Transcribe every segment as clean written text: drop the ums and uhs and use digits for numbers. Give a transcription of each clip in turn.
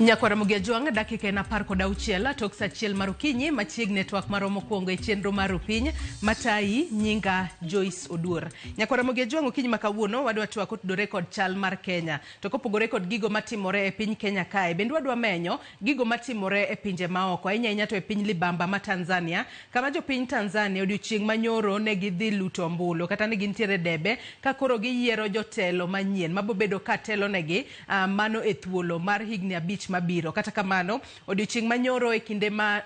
Nyakwara Mugia Jwang', dakika en 16 tok sa 1 mar okinyi machiegni e twak marwa mokwongo e chenro mar Rupiny matayi nyinga Joyce Oduor. Nyakwara Mugia Jwang', okinyi ma kawuono wadwa twak kotudore kod chal mar Kenya. To kopogore kod gigo matimore e piny Kenya kae, bende wadwa menyo gigo matimore e pinje maoko, ahinya ahinya to e piny libamba ma Tanzania, kama jopiny Tanzania odiochieng' manyoro ne gidhi luto ombulu kata ne gintiere debe ka koro giyiero jotelo manyien mabobedo ka telonegi mano e thuolo mar higni 5 mabiro. Kata kamano, odiochieng' manyoro e kinde ma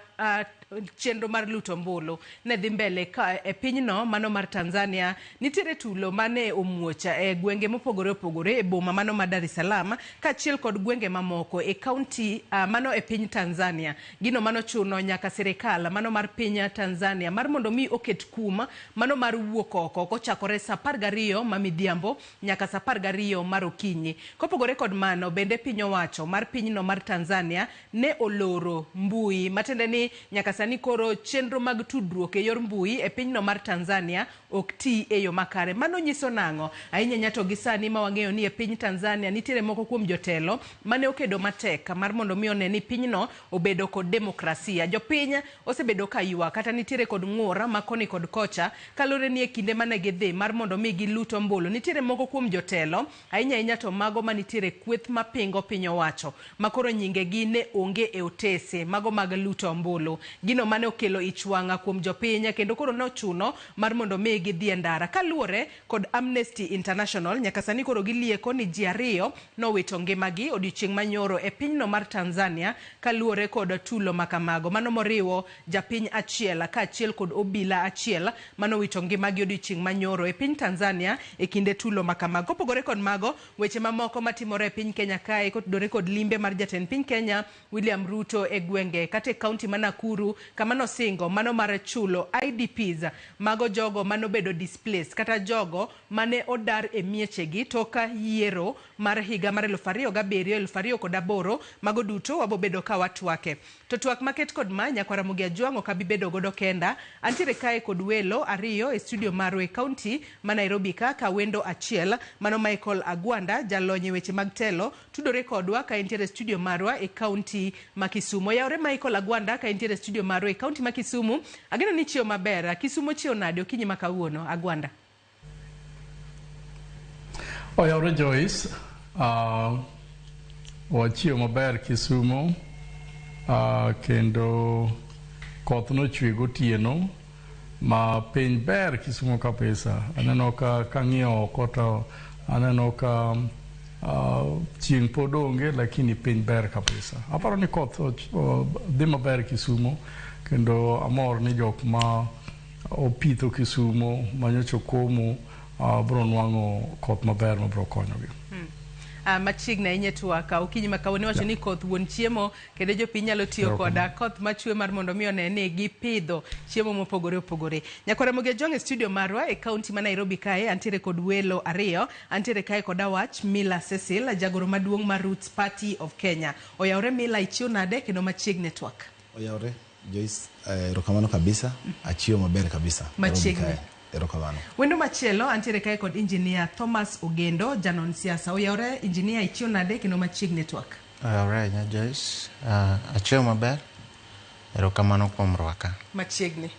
chenro mar luto ombulu ne dhi mbele ka e pinyno mano mar Tanzania, nitiere tulo mane omuoch e gwenge mopogore opogore e boma mano ma Dar es Salaam kaachiel kod gwenge mamoko e kaunti mano e piny Tanzania. Gino manochuno nyaka sirikal mano mar piny Tanzania mar mondo mi oket kum mano mar wuok oko kochakore sa 12 ma midhiambo nyaka sa 12 mar okinyi. Kopogore kod mano, bende piny owacho mar pinyno mar Tanzania ne oloro mbui, matiende ni nyaka sani koro chenro mag tudruok e yor mbui e pinyno mar Tanzania ok ti e yo makare. Mano nyiso nang'o? Ahinya ahinya to gi sani ma wang'eyo ni e piny Tanzania nitiere moko kuom jotelo mane okedo matek mar mondo mi one ni pinyno obedo kod demokrasia. Jopiny osebedo ka ywak kata nitiere kod ng'ur ma koni kod kocha kaluwore ni e kinde mane gidhi mar mondo mi gilut ombulu nitiere moko kuom jotelo ahinya ahinya to mago manitiere kweth mapingo piny owacho makoro nyingegi ne onge e otese mago mag luto ombulu. Gino mane okelo ich wang' kuom jopiny kendo koro nochuno mar mondo mi gidhi e ndara. Kaluwore kod Amnesty International, nyaka sani koro gilieko ni ji 2 nowito ngimagi odiochieng' manyoro e pinyno mar Tanzania kaluwore kod tulo makamago. Mano moriwo japiny achiel kaachiel kod obila achiel manowito ngimagi odiochieng' manyoro e piny Tanzania e kinde tulo makamago. Kopogore kod mago, weche mamoko matimore e piny Kenya kae kotudore kod limbe mar jatend piny Kenya William Ruto e gwenge kata e kaunti ma Nakuru kama nosingo mano mar chulo IDPs, mago jogo manobedo displaced kata jogo mane odar e miechegi tok yiero mar higa mar 2007 2008, mago duto wabobedo ka watwake. To twak maket kod ma nyakwara Ramogi Ajwang' ok abi bedo godo kenda. Antiere kae kod welo 2 e studio marwa e kaunti ma Nairobi ka wendo achiel mano Michael Agwanda, jalony e weche mag telo, tudore kodwa ka entiere studio marwa e kaunti ma Kisumu. Oyawore Michael Agwanda ka entiere studio marwa e kaunti ma Kisumu. Ageno ni chiew maber. Kisumu chiew nade okinyi ma kawuono, Agwanda? Oyawore Joyce, wachiew maber Kisumu, kendo koth nochwe gotieno ma piny ber Kisumu kabisa. Aneno ka kang'iyo oko to aneno ka chieng' pod onge lakini piny ber kabisa. Aparo ni koth dhi maber Kisumu kendo amor ni jok ma opitho Kisumu manyocha okomo bro nwang'o koth maber mabro konyogi. Machiegni ahinya e twak okinyi ma kawuono iwacho ni koth wuon chiemo kendo jopiny nyalo tiyo koda koth machwe mar mondo mi one ni gipidho chiemo mopogore opogore. Nyakwara Ramogi Ajwang' e studio marwa e kaunti ma Nairobi kae antiere kod welo 2. Antiere kae kod Awach Mila Cecil, jagoro maduong' mar Roots Party of Kenya. Oyawore Mila, ichiew nade kendo machiegni e twak? Oyawore Joyce, erokamano kabisa, achiew maber kabisa. Machiegni. Erokamano. Wendo machielo antiere kae kod Engineer Thomas Ogendo, janon siasa. Oyawore Engineer, ichiew nade kendo machiegni e twak? Oyawore ahinya Joyce, achiew maber. Erokamano kuom rwaka. Machiegni.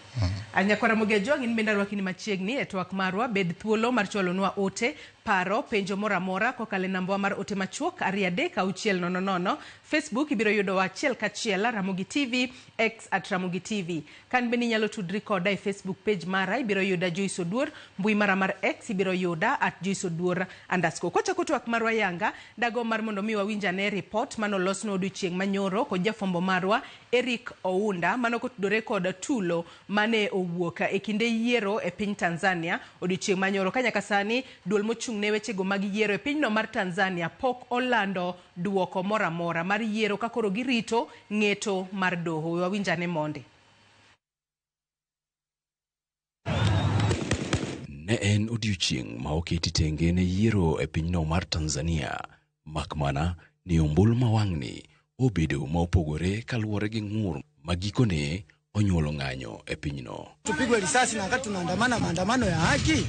Nyakwara Ramogi Ajwang' in bende arwaki ni machiegni e twak marwa. Bed thuolo mar chwalonwa ote, paro, penjo moro amora kokalo e nambwa mar ote machuok 2 3 6 0 0. Facebook ibiro yudowa achiel kachiel Ramogi TV, X at Ramogi TV. Kan bende inyalo tudri koda e Facebook page mara, ibiro yuda Joyce Oduor, mbui mara mar X ibiro yuda at Joyce Oduor _. Kochako twak marwa yanga, dago mar mondo mi wawinj ane report manolosno odiochieng' manyoro kod jafwambo marwa Eric Ounda mano kotudore kod tulo mane owuok e kinde yiero e piny Tanzania odiochieng' manyoro. Ka nyaka sani duol mochung' ne wechego mag yiero e pinyno mar Tanzania pok olando duoko moro amora mar yiero ka koro girito ng'eto mar doho. We wawinj ane mondi. Ne en odiochieng' ma oketi tenge ne yiero e pinyno mar Tanzania, makmana ni ombulu ma wang'ni obedo ma opogore kaluwore gi ng'ur ma gikone onyuolo ng'anyo e pinyno. Tupigwe risasi na wakati tunaandamana maandamano ya haki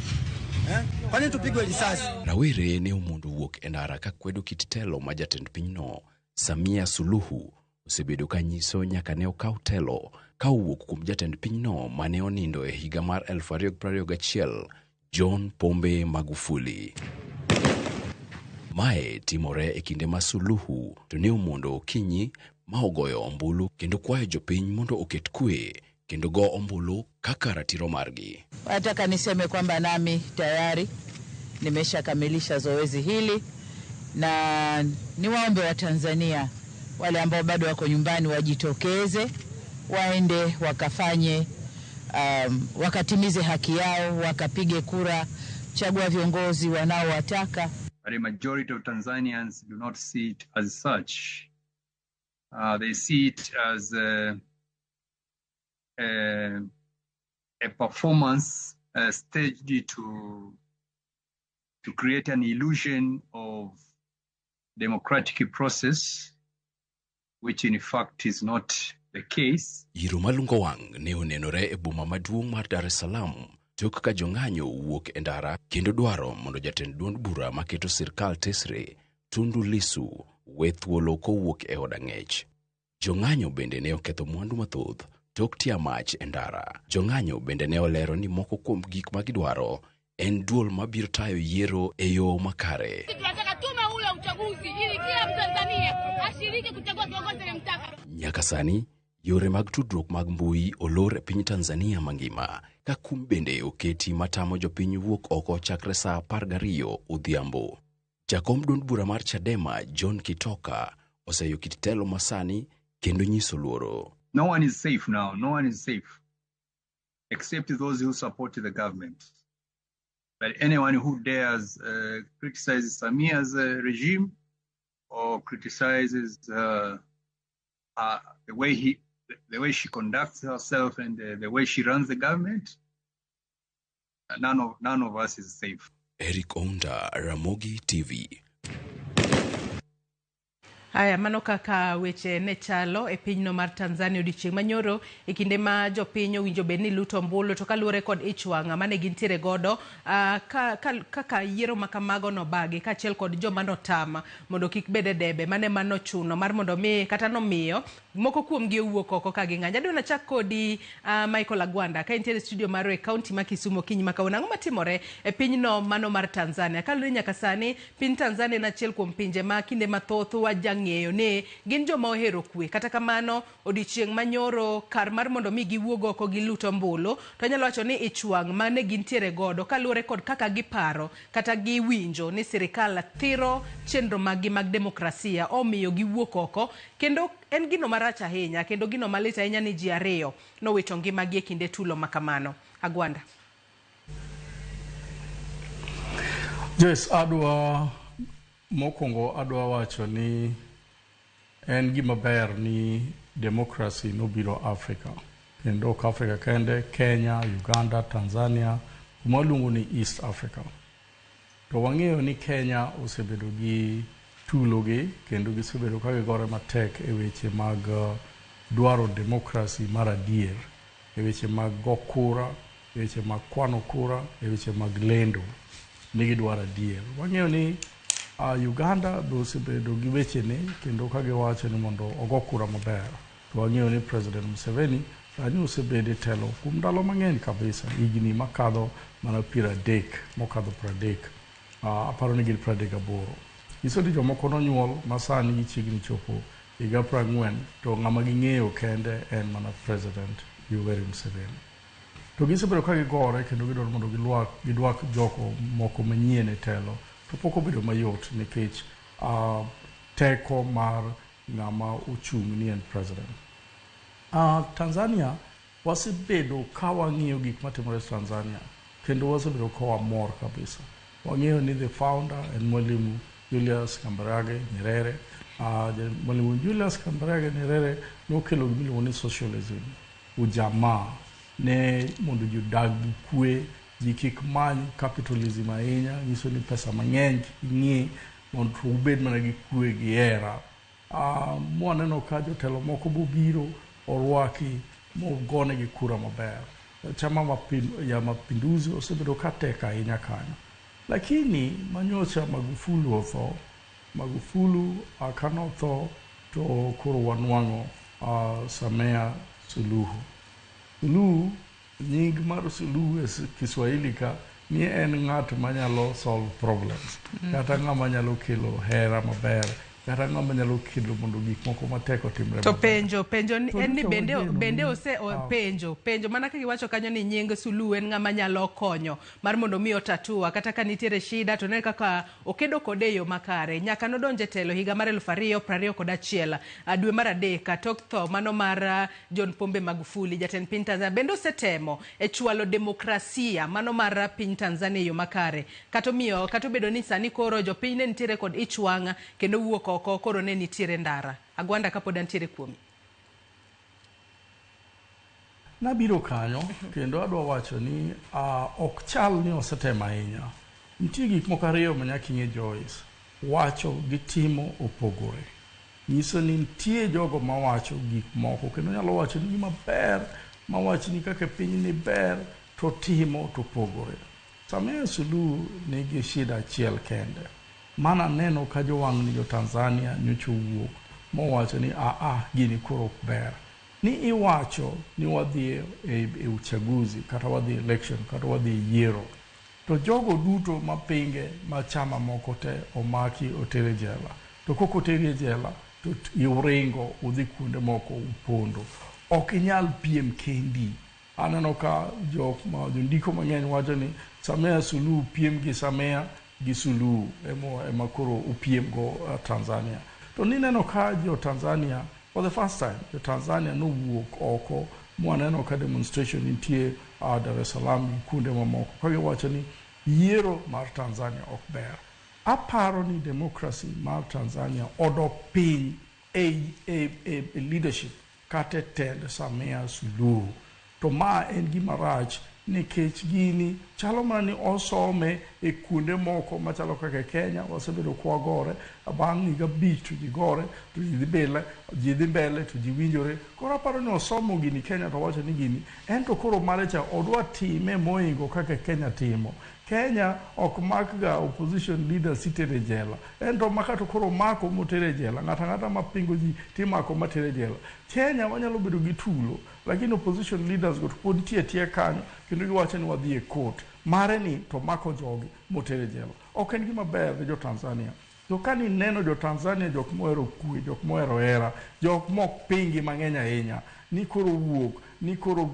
Kwani tupigwe risasi? Rawere ne omondo wuok e ndara ka kwedo kit telo ma jatend pinyno Samia Suluhu osebedo ka nyiso nyaka ne okaw telo ka owuok kuom jatend pinyno mane onindo e higa mar 2021 John Pombe Magufuli. Mae timore e kinde ma Suluhu to ne omondo okinyi ma ogoyo ombulu kendo kwayo jopiny mondo oket kwe kendo go ombulu kaka ratiro margi. Nataka niseme kwamba nami tayari nimeshakamilisha zoezi hili, na niwaombe Watanzania wale ambao bado wako nyumbani wajitokeze, waende wakafanye, wakatimize haki yao, wakapige kura, chagua viongozi wanaowataka. But a majority of Tanzanians do not see it as such. They see it as a performance staged to create an illusion of democratic process, which in fact is not the case. Iro malungo wang' ne onenore e boma maduong' mar Dar es Salaam tok ka jong'anyo wuok e ndara kendo dwaro mondo jatend duond bura maketo sirkal tesre Tundu Lissu we thuolo kowuok e od ang'ech. Jong'anyo bende ne oketho mwandu mathoth tok tia mach e ndara. Jong'anyo bende ne olero ni moko kuom gik ma gidwaro en duol mabiro tayo yiero e yo makare. Tunataka tume huru ya uchaguzi ili kila Mtanzania ashiriki kuchagua kiongozi anayemtaka. Nyaka sani, yore mag tudruok mag mbui olor e piny Tanzania mangima ka kum bende oketi matamo jopiny wuok oko chakre saa 12 odhiambo. Jakom duond bura mar Chadema John Kitoka oseyo kit telo masani kendo nyiso luoro. No one is safe now. No one is safe except those who support the government. But anyone who dares criticize Samia's regime or criticizes the way she conducts herself and the way she runs the government, none of us is safe. Eric Ounda, Ramogi TV. Haya, mano kaka weche ne chalo e pinyno mar Tanzania odiochieng' manyoro e kinde ma jopiny owinjo bed ni luto ombulu to kaluwore kod ich wang' mane gintiere godo ka, kaka yiero ma kamago nobagi kaachiel kod joma notama mondo kik bed e debe mane manochuno mar mondo mi kata nomiyo moko kuomgi owuok oko ka ging'anyo. Adwa nachak kodi Michael Agwanda ka intiere e studio marwa e kaunti ma Kisumu okinyi ma kawuono. Ang'o matimore e pinyno mano mar Tanzania? Kaluwore nyaka sani piny Tanzania en achiel kuom pinje ma kinde mathoth wajang'eyo ni gin joma ohero kwe. Kata kamano odiochieng' manyoro kar mar mondo mi giwuog oko gilut ombulu to anyalo wacho ni ich wang' mane gintiere godo kaluwore kod kaka giparo kata giwinjo ni sirikal thiro chenro maggi mag demokrasia omiyo giwuok oko kendo en gino marach ahinya kendo gino malit ahinya ni ji ariyo nowito ngimagi e kinde tulo ma kamano. Agwanda. Joyce, adwa mokwongo adwa wacho ni en gima ber ni democracy nobiro Africa kendo ok Africa kende, Kenya, Uganda, Tanzania, kuma waluongo ni East Africa. To wang'eyo ni Kenya osebedo gi tulo gi kendo gisebedo ka gigore matek e weche mag dwaro democracy mar adier, e weche mag go kura, e weche mag kwano kura, e weche mag lendo ni gidwaro adier. Wang'eyo ni Uganda be osebedo gi wechene kendo ka giwacho ni mondo ogo kura maber. To wang'eyo ni President Museveni sani osebedo e telo kuom ndalo mang'eny kabisa, higni makadho mana 30, mokadho 30. Aparo ni gin 38. Nyiso ni jomoko nonyuol ma sani gichiegni chopo higa 40 to ng'ama ging'eyo kende en mana President Yoweri Museveni. To gisebedo ka gigore kendo gidwaro mondo gidwak joko moko manyien e telo to pok obedo mayot nikech teko mar ng'ama ochung' ni en president. Tanzania wasebedo ka wang'iyo gik matimore Tanzania kendo wasebedo ka wamor kabisa. Wang'eyo ni the founder en Mwalimu Julius Kambarage Nyerere. Mwalimu Julius Kambarage Nyerere nokelo gimiluongo ni socialism, ujamaa, ne mondo ji odag gi kwe, ji kik many capitalism ahinya, nyiso ni pesa mang'eny kik ing'i mondo ubed mana gi kwe gi hera. Mwaneno ka jotelo moko bobiro orwaki mogonegi kura maber. Chama ya Mapinduzi osebedo ka tek ahinya kanyo. Lakini manyocha Magufuli otho, Magufuli kanotho To koro wanwang'o Samia Suluhu. Suluhu, nying mar Suluhu e Kiswahili ka ni en ng'at manyalo solve problems, kata ng'ama nyalo kelo hera maber, kata ng'ama nyalo kelo mondo gik moko matek otimre To maber. penjo To en ni nyocha bende wageno bende ni ose penjo mana kaka iwacho kanyo ni nying Suluhu en ng'ama nyalo konyo mar mondo mi otatua kata ka nitiere shida to ne kaka okedo kode e yo makare. Nyaka nodonje e telo higa mar 2021 dwe mar 3 tok tho mano mar John Pombe Magufuli, jatend piny Tanzania, bende osetemo e chwalo demokrasia mano mar piny Tanzania e yo makare, kata omiyo kata obedo ni sani koro jopiny ne nitiere kod ich wang' kendo wuok oko koro ne nitiere ndara. Agwanda, kapod antiere kuomi. Nabiro kanyo kendo adwa wacho ni ok chal ni osetemo ahinya. Nitie gik moko ariyo ma nyaka ing'e, Joyce. Wacho gi timo opogore. Nyiso ni nitie jogo mawacho gik moko kendo nyalo wacho ni gima ber, mawach ni kaka piny ni ber, to timo to opogore. Samia Suluhu nigi shida achiel kende. Mana neno ka jowang' ni jo Tanzania nyocha owuok mowacho ni aa gini koro ok ber. Ni iwacho ni wadhi e uchaguzi kata wadhi e election kata wadhi e yiero. To jogo duto mapinge ma chama moko te omaki oter e jela. To kok oteri e jela to uringo udhi kuonde moko upondo. Ok inyal piem kendi. Aneno ka jok ma jondiko mang'eny wacho ni Samia Suluhu piem gi Samia gi Suluhu ema koro upiem go Tanzania. To nineno ka jo Tanzania for the first time jo Tanzania nowuok oko mwaneno ka demonstration nitie Dar es Salaam gi kuonde mamoko ka giwacho ni yiero mar Tanzania ok ber. Aparo ni democracy mar Tanzania odok piny e leadership kata e tend Samia Suluhu. To ma en gima rach nikech gini chalo mana ni osome e kuonde moko machalo kaka Kenya wasebedo kwagore bang' higa 5 to ji gore to ji dhi mbele, ji dhi mbele to ji winjore. Koro aparo ni osomo gini Kenya to wacho ni gini en to koro mare cha odwa time moingo kaka Kenya timo. Kenya ok mak ga opposition leaders itere jela. En to maka to koro mako motere jela. Ng'ato ang'ata mapingo ji timako matere jela. Kenya wanyalo bedo gi tulo, lakini opposition leaders go to pod nitie tie kanyo kendo giwacho ni wadhi e court. Mare ni to mako jogi motere jela. Ok en gima ber ne jo Tanzania. To ka nineno jo Tanzania jok mohero kwe, jok mohero hera, jok mok pingi mang'eny ahinya, ni koro wuok, ni koro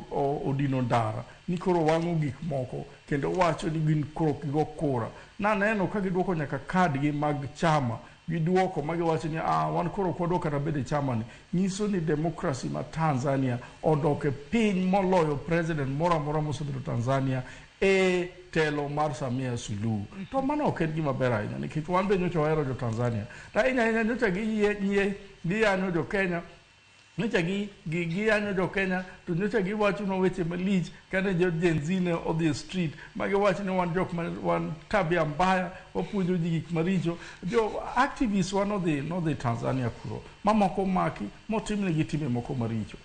odino ndara, ni koro wang'o gik moko, kendo wacho ni gin koro gigo kura. Naneno ka giduoko nyaka kad gi mag chama, giduoko ma giwacho ni wan koro ok wadwa kata bedo e chama ni. Nyiso ni democracy ma Tanzania odok e piny moloyo president moro amora mosebedo Tanzania e telo mar Samia Suluhu. To mano ok en gima ber ahinya nikech wan be nyocha wahero jo Tanzania. To ahinya ahinya nyocha giyanyo jo Kenya, nyocha giyanyo jo Kenya to nyocha giwachonwa weche malich kane jo Gen Z ne odhi e street ma giwacho ni wan jok ma wan tabia mbaya, wapuonjo ji gik maricho. Jo activists wa nodhi Tanzania kuro mamoko omaki motimnegi timbe moko maricho.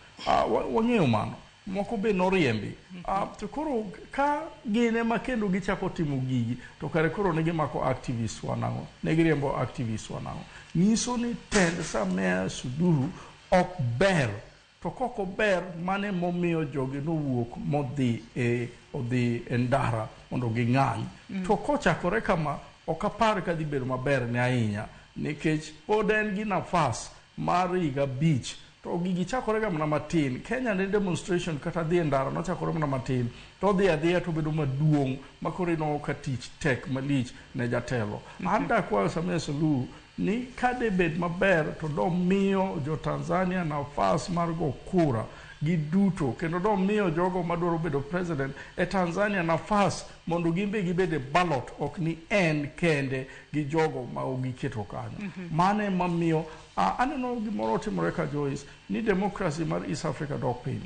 Wang'eyo mano. Moko be noriembi. To koro ka gin ema kendo gichako timo gigi to kare koro ne gimako activists wa nang'o, ne giriembo activists wa nang'o. Nyiso ni tend Samia Suluhu ok ber. To kok ober mane momiyo jogi nowuok modhi e odhi e ndara mondo ging'any. To kochakore kama ok apar ka dhi bedo maber ne ahinya nikech pod en gi nafas mar higa 5 to gigi chakore ga mana matin. Kenya ne demonstration kata dhi e ndara nochakore mana matin to odhi adhiya to obedo maduong' ma koro ineno ka tich tek malich ne jatelo. An dakwayo Samia Suluhu ni ka de bed maber to domiyo jo Tanzania nafas mar go kura giduto kendo domiyo jogo madwaro bedo president e Tanzania nafas mondo gin be gibed e ballot, ok ni en kende gi jogo ma giketo kanyo. Mano ema miyo aneno gimoro otimore ka, Joyce, ni democracy mar East Africa dok piny.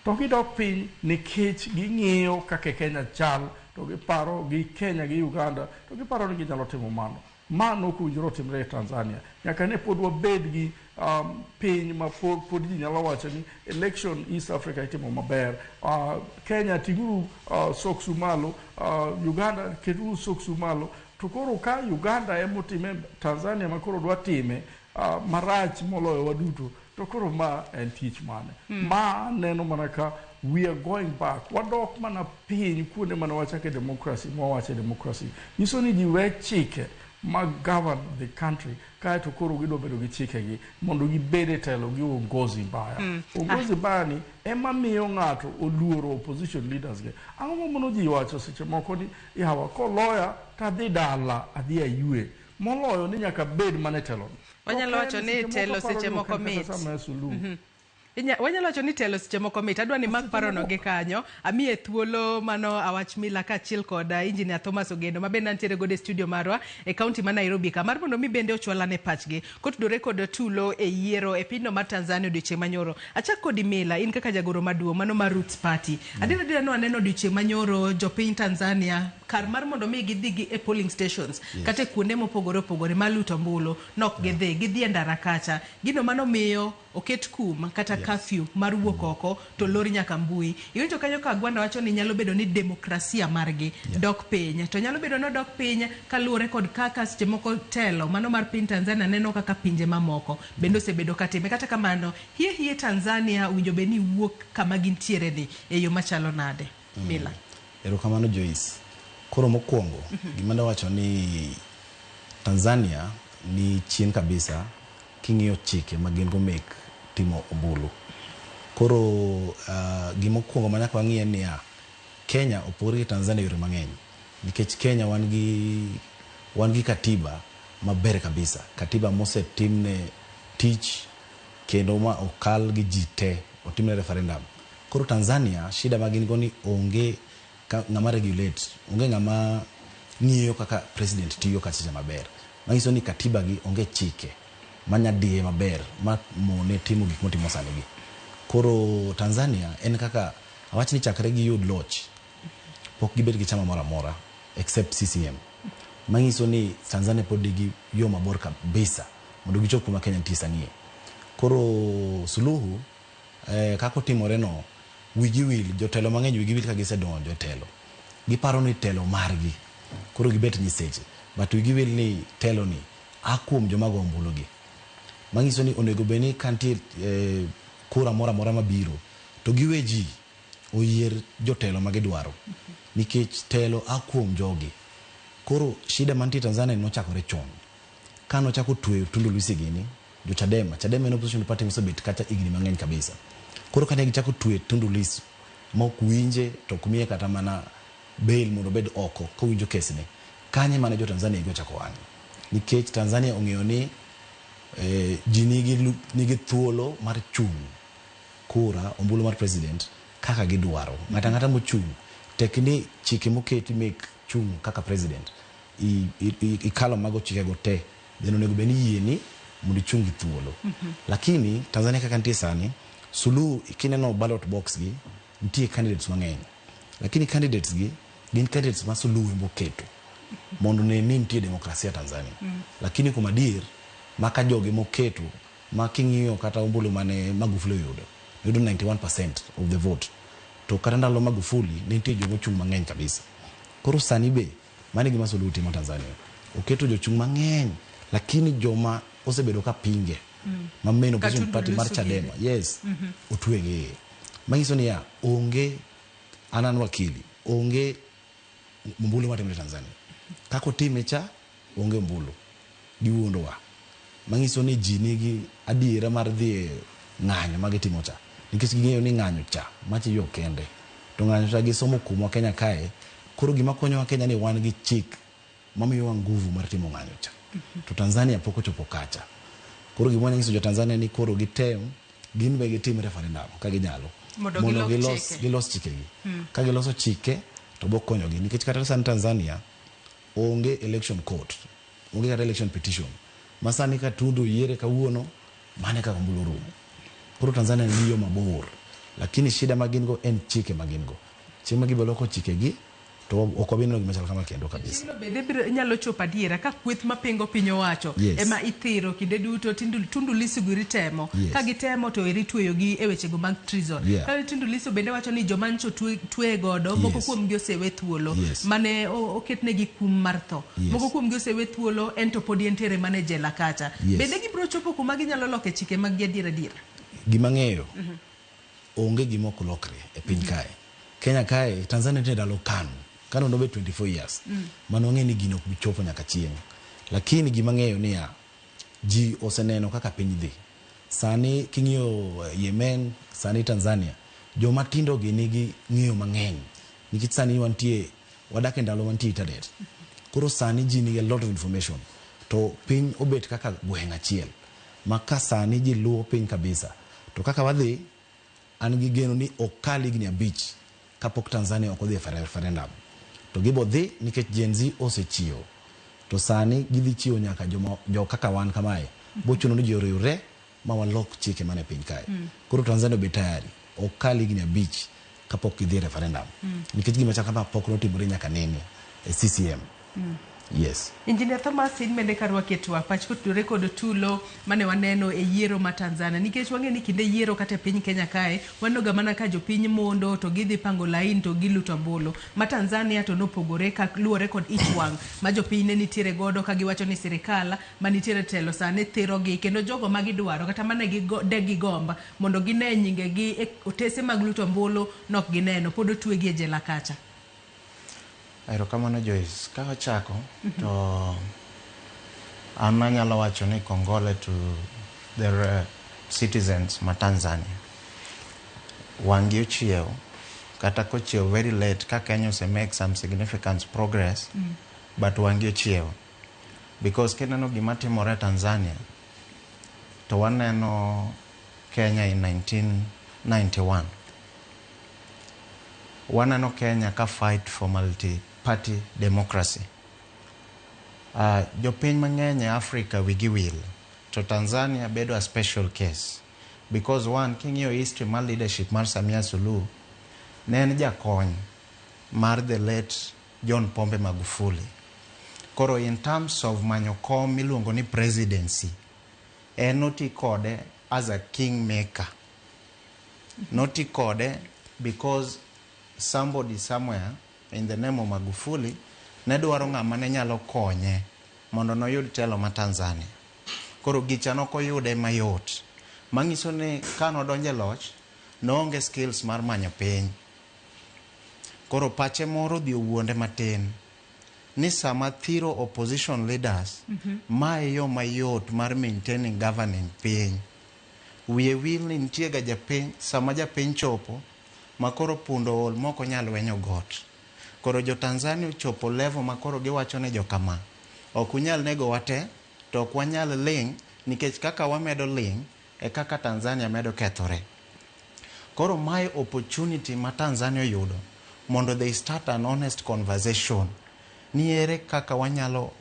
To gidok piny nikech ging'iyo kaka Kenya chal to giparo gi Kenya gi Uganda to giparo ni ginyalo timo mano. Mano ok owinjore otimre e Tanzania. Nyaka ne pod wabed gi piny ma pod ji nyalo wacho ni election East Africa itimo maber. Kenya ting'uru soksu malo, Uganda keturu soksu malo. To koro ka Uganda ema otime, Tanzania ma koro dwa time, marach moloyo waduto. To koro ma en tich mane? Ma neno mana ka we are going back, wadok mana piny kuonde mane wachake democracy. Mwawache democracy nyiso ni ji we chike ma govern the country, kaeto koro gidwa bedo gi chikegi mondo gibed e telo gi uongozi mbaya. Uongozi mbaya ni ema miyo ng'ato oluoro opposition leaders gi. Ang'o mamono ji wacho seche moko ni yawa koloya tadhi dala, adhi aywe, moloyo ni nyaka bed mana e telo? Wanyalo wacho ni telo seche moko mit. Suluhu. Wanyalo wacho ni telo seche moko mit. Adwa ni mak parono gi kanyo. Amiye thuolo mano awach mila kaachiel kod Engineer Thomas Ogendo, ma bende nitiere godo e studio marwa e kaunti ma Nairobi ka, mar mondo mi bende ochwalane pachgi kotudore kod tulo e yiero e pinyno mar Tanzania odiochieng' manyoro. Achak kodi Mila, in kaka jagoro maduong' mano mar Roots Party. Adier adier no aneno odiochieng' manyoro jopiny Tanzania kar mar mondo mi gidhi gi e polling stations kata e kuonde mopogore opogore mar luto ombulu, nok gidhi, gidhi e ndara kacha. Gino mano miyo oket kum kata curfew mar wuok oko to lor nyaka mbui. Iwinjo kanyo ka Agwanda wacho ni nyalo bedo ni demokrasia margi dok piny, to nyalo bedo ni odok piny kaluwore kod kaka seche moko telo mano mar piny Tanzania neno kaka pinje mamoko bende osebedo katime. Kata kamano, hie hie Tanzania owinjo bed ni wuok kama gintiere ni e yo machalo nade? Mila. Erokamano, Joyce. Koro mokwongo, gima dawacho ni Tanzania ni chien kabisa king'iyo chike ma gin go mek timo ombulu. Koro gimokwongo ma nyaka wang'i en niya, Kenya opogore gi Tanzania e yore mang'eny. Nikech Kenya wan gi katiba maber kabisa. Katiba mosetimne tich kendo ma okal gi ji te, otimne referendum. Koro Tanzania, shida ma gin go ni onge ng'ama regulate, onge ng'ama ng'iyo kaka president tiyo kachicha maber. Manyiso ni katiba gi onge chike manya diye maber ma mone timo gik motimo sani gi. Koro Tanzania en kaka awach ni chakre giyud loch pok gibet gi chama moro amora except CCM. Manyiso ni Tanzania pod nigi yo mabor kabisa mondo gichop kuma Kenya nitie sani. Koro Suluhu, kaka otimore no, wigi wil, jotelo mang'eny wigi wil ka gisedonjo e telo. Giparo ni telo margi, koro gibet nyiseche. But wigi wil ni telo ni a kuom joma go ombulu gi. Manyiso ni onego bed ni ka nitie kura moro amora mabiro to giwe ji oyier jotelo ma gidwaro nikech telo a kuom jogi. Koro shida mantie Tanzania nochakore chon. Ka nochako tweyo Tundu Lissu gini, jo Chadema, Chadema en opposition party mosebet kacha higni mang'eny kabisa. Koro kane gichako tweyo Tundu Lissu ma ok winje to ok miye kata mana bail mondo obed oko kowinjo kesne. Kanye mane jo Tanzania gi ochako wang'e. Nikech Tanzania ong'eyo ni ji nigi thuolo mar chung' kura ombulu mar president kaka gidwaro. Ng'ato ang'ata mochung' tek ni chike moketi mek chung' kaka president ikalo mago chikego te, then onego bed ni yieni mondo ichung' gi thuolo. Lakini Tanzania kaka nitie sani, Suluhu, kineno ballot box gi, nitie candidates mang'eny. Lakini candidates gi gin candidates ma Suluhu ema oketo mondo ne ni nitie demokrasia Tanzania. Lakini kuom adier, maka jogi moketo ma king'iyo kata ombulu mane Magufuli oyudo, oyudo 91% of the vote. To kata ndalo Magufuli ne nitie joma ochung' mang'eny kabisa. Koro sani be mano e gima Suluhu timo Tanzania. Oketo jochung' mang'eny, lakini joma osebedo ka pinge ma main opposition Tundu party mar Lissu Chadema, gini. yes, otwe gi iye. Manyiso niya, onge an wakili, onge ombulu matimore Tanzania. Kaka otime cha, onge ombulu. Giwuondowa. Manyiso ni ji nigi adiera mar dhi e ng'anyo ma gitimo cha. Nikech ging'eyo ni ng'anyo cha, macha yo kende. To ng'anyo cha gisomo kuomwa Kenya kae, koro gima konyowa Kenya ni wan gi chik mamiyowa nguvu mar timo ng'anyo cha. To Tanzania pok ochopo kacha. Koro gima wanyalo nyiso jo Tanzania ni koro gitem, gin be gitim referendum ka ginyalo. Mondo gilok chike. Gilos chikegi. Ka giloso chike to bo konyogi nikech kata sani Tanzania onge election court, onge kata election petition. Ma sani ka Tundu oyiere kawuono, mano e kaka ombulu orumo. Koro Tanzania nigi yo mabor. Lakini shida ma gin go en chike ma gin go. Chieng' ma gibiro loko chikegi, To ok wabi neno gima chal kama kendo kabisa. Chieng'no bende biro nyalo chopo adiera ka kweth mapingo piny owacho ema ithiro kinde duto. Tundu Lissu giri temo ka gitemo to eri tweyogi e wechego mag treason. Ka Tundu Lissu bende wacho ni joma ncho tweye godo moko kuomgi osewe thuolo mane oketnegi kum mar tho, moko kuomgi osewe thuolo, en to podi entiere mana e jela kacha. Bende gibiro chopo kuma ginyalo loko chike mag gi adier adier? Gima ng'eyo, onge gima ok lokre e piny kae. Kenya kae, Tanzania nitie ndalo KANU. KANU nobet 24 years. Mano wang'e ni gino ok bi chopo nyaka chieng'. Lakini gima ng'eyo niya, ji oseneno kaka piny dhi. Sani king'iyo Yemen, sani Tanzania, joma tindo gi nigi ng'eyo mang'eny. Nikech sani wantie, wadak e ndalo mantie internet. Koro sani ji nigi a lot of information. To piny obet kaka gweng' achiel. Ma ka sani ji luwo piny kabisa. To kaka wadhi, an gi geno ni ok kal higni 5 kapok Tanzania ok odhi e referendum. To gibo dhi nikech Gen Z osechiewo. To sani gidhi chiewo nyaka joma, jo kaka wan kamae. Bochuno ni ji oriwre ma walok chike mane piny kae. Koro Tanzania obed tayari. Ok kal higni 5 kapok gidhi e referendum. Nikech gima chal kama pok notimore nyaka nene e CCM. Yes. Engineer Thomas, in bende karwaki e twak pach kotudore kod tulo mane waneno e yiero ma Tanzania, nikech wang'e ni kinde yiero kata e piny Kenya kae waneno ga mana ka jopiny mondo to gidhi pango lain to giluto ombulu. Ma Tanzania to nopogore ka luwore kod ich wang' ma jopiny ne nitiere godo ka giwacho ni sirikal manitiere telo sani thirogi kendo jogo ma gidwaro kata mane de gigomb mondo gine nyingegi e otese mag luto ombulu nok gineno, pod otwegi e jela kacha. Erokamano Joyce. Ka wachako to an anyalo wacho ni kongole to the citizens ma Tanzania. Wang'gi ochiew, kata kochiew very late ka Kenya ose make some significant progress, but wang'gi ochiew. Because kineno gima timore Tanzania, to waneno Kenya in 1991. Waneno Kenya ka fight for multi-party democracy. Jopiny mang'eny e Africa wigi wil, to Tanzania bedo a special case. Because one, king'iyo history mar leadership mar Samia Suluhu, ne en jakony mar the late John Pombe Magufuli. Koro in terms of manyo kom miluongo ni presidency, en noti kode as a kingmaker. Noti kode because somebody somewhere in the name of Magufuli ne dwaro ng'ama ne nyalo konye mondo noyud telo ma Tanzania. Koro gicha nokoyude mayot. Manyiso ni kanodonjo e loch, noonge skills mar manyo piny. Koro pache moro odhi owuonde matin ni sama thiro opposition leaders, mae yo mayot mar maintaining governing piny. Wiye wil ni nitie ga japiny, sama japiny chopo ma koro pundo ol mok onyal wenyo got. Koro jo Tanzania ochopo level ma koro giwacho ne jokama, ok unyal nego wa te, to ok wanyal ling' nikech kaka wamedo ling' e kaka Tanzania medo kethore. Koro mae opportunity ma Tanzania oyudo mondo they start an honest conversation ni ere kaka wanyalo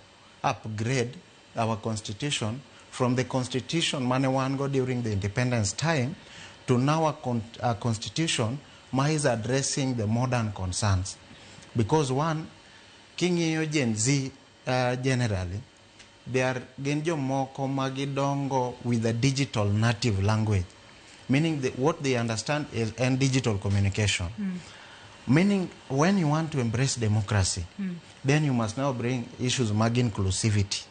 upgrade our constitution from the constitution mane wan go during the independence time to now a constitution ma is addressing the modern concerns. Because one, king'iyo Gen Z generally, they are gin jomoko ma gidongo with a digital native language, meaning what they understand is and digital communication. Meaning when you want to embrace democracy, then you must now bring issues mag inclusivity.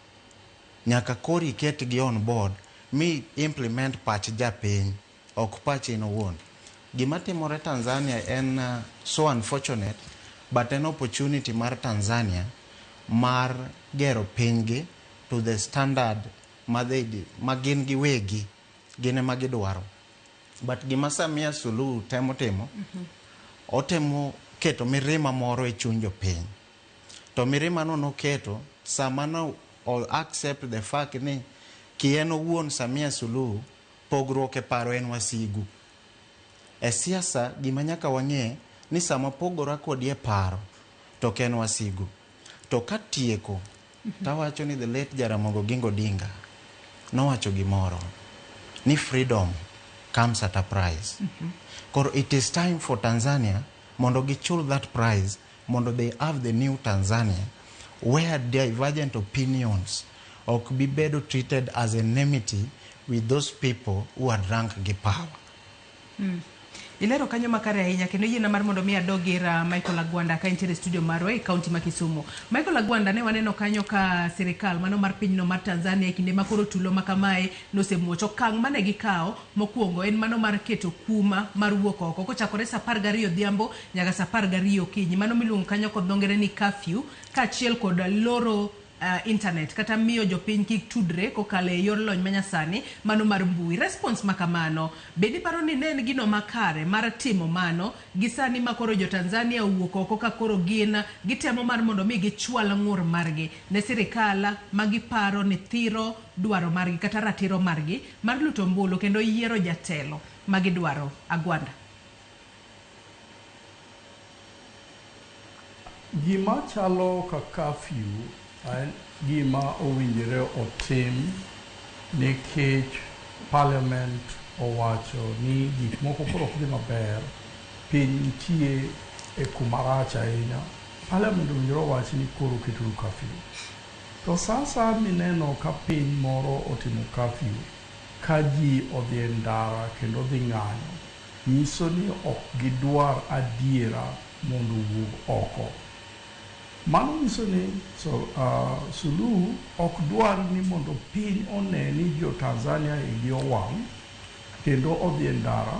Nyaka koro iketgi on board mi implement pach japiny, ok pach in owuon. Gima timore Tanzania en so unfortunate, but en opportunity mar Tanzania mar gero pinygi to the standard ma they ma gin giwegi gin ema gidwaro. But gima Samia Suluhu temo timo, otemo keto mirima moro e chuny jopiny. To mirima no noketo sama no o accept the fact ni kien owuon Samia Suluhu pogruok e paro en wasigu. E siasa gima nyaka wang'e ni sama pogora kodi e paro to ok en wasigu. To katieko tawacho ni the late Jaramogi Oginga Odinga nowacho gimoro ni freedom comes at a price. Koro it is time for Tanzania mondo gichul that price. mondo they have the new Tanzania where divergent opinions ok bi bedo treated as enmity with those people who are drunk gi power. Ilero kanyo makare ahinya kendo yiena mar mondo mi adog ir Michael Agwanda ka entiere e studio marwa e kaunti ma Kisumu. Michael Agwanda, ne waneno kanyo ka sirikal mano mar pinyno mar Tanzania e kinde ma koro tulo ma kamae nosemuoch. Okang' mane gikawo mokwongo en mano mar keto kuma mar wuok oko kochakore sa 12 odhiambo nyaka sa 12 okinyi. Mano miluongo kanyo kod dho ngere ni curfew, kaachiel kod loro internet kata miyo jopiny kik tudre kokalo e yor lony manyasani mano mar mbui. Response ma kamano, bende iparo ni ne en gino makare mar timo mano gi sani ma koro jo Tanzania owuok oko ka koro gin gitemo mar mondo mi gichwal ng'ur margi ne sirikal ma giparo ni thiro dwaro margi kata ratiro margi mar luto ombulu kendo yiero jatelo ma gidwaro? Agwanda. Gima chalo ka curfew en gima owinjore otim nikech parliament owacho ni gik moko koro ok dhi maber, piny nitie e kuma rach ahinya. Parliament owinjore owach ni koro keturu curfew. To sa asaya mineno ka piny moro otimo curfew, ka ji odhi e ndara kendo dhi ng'anyo, nyiso ni ok gidwar adiera mondo owuog oko. Mano nyiso ni Suluhu ok dwar ni mondo piny one ni jo Tanzania igi owang' kendo odhi e ndara,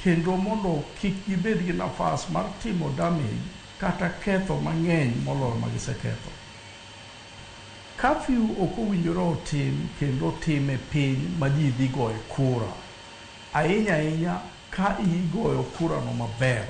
kendo mondo kik gibed gi nafas mar timo damage kata ketho mang'eny moloyo ma giseketho. Curfew ok owinjore otim kendo otim e piny ma ji dhi goye kura. Ahinya ahinya ka igoyo kura no maber.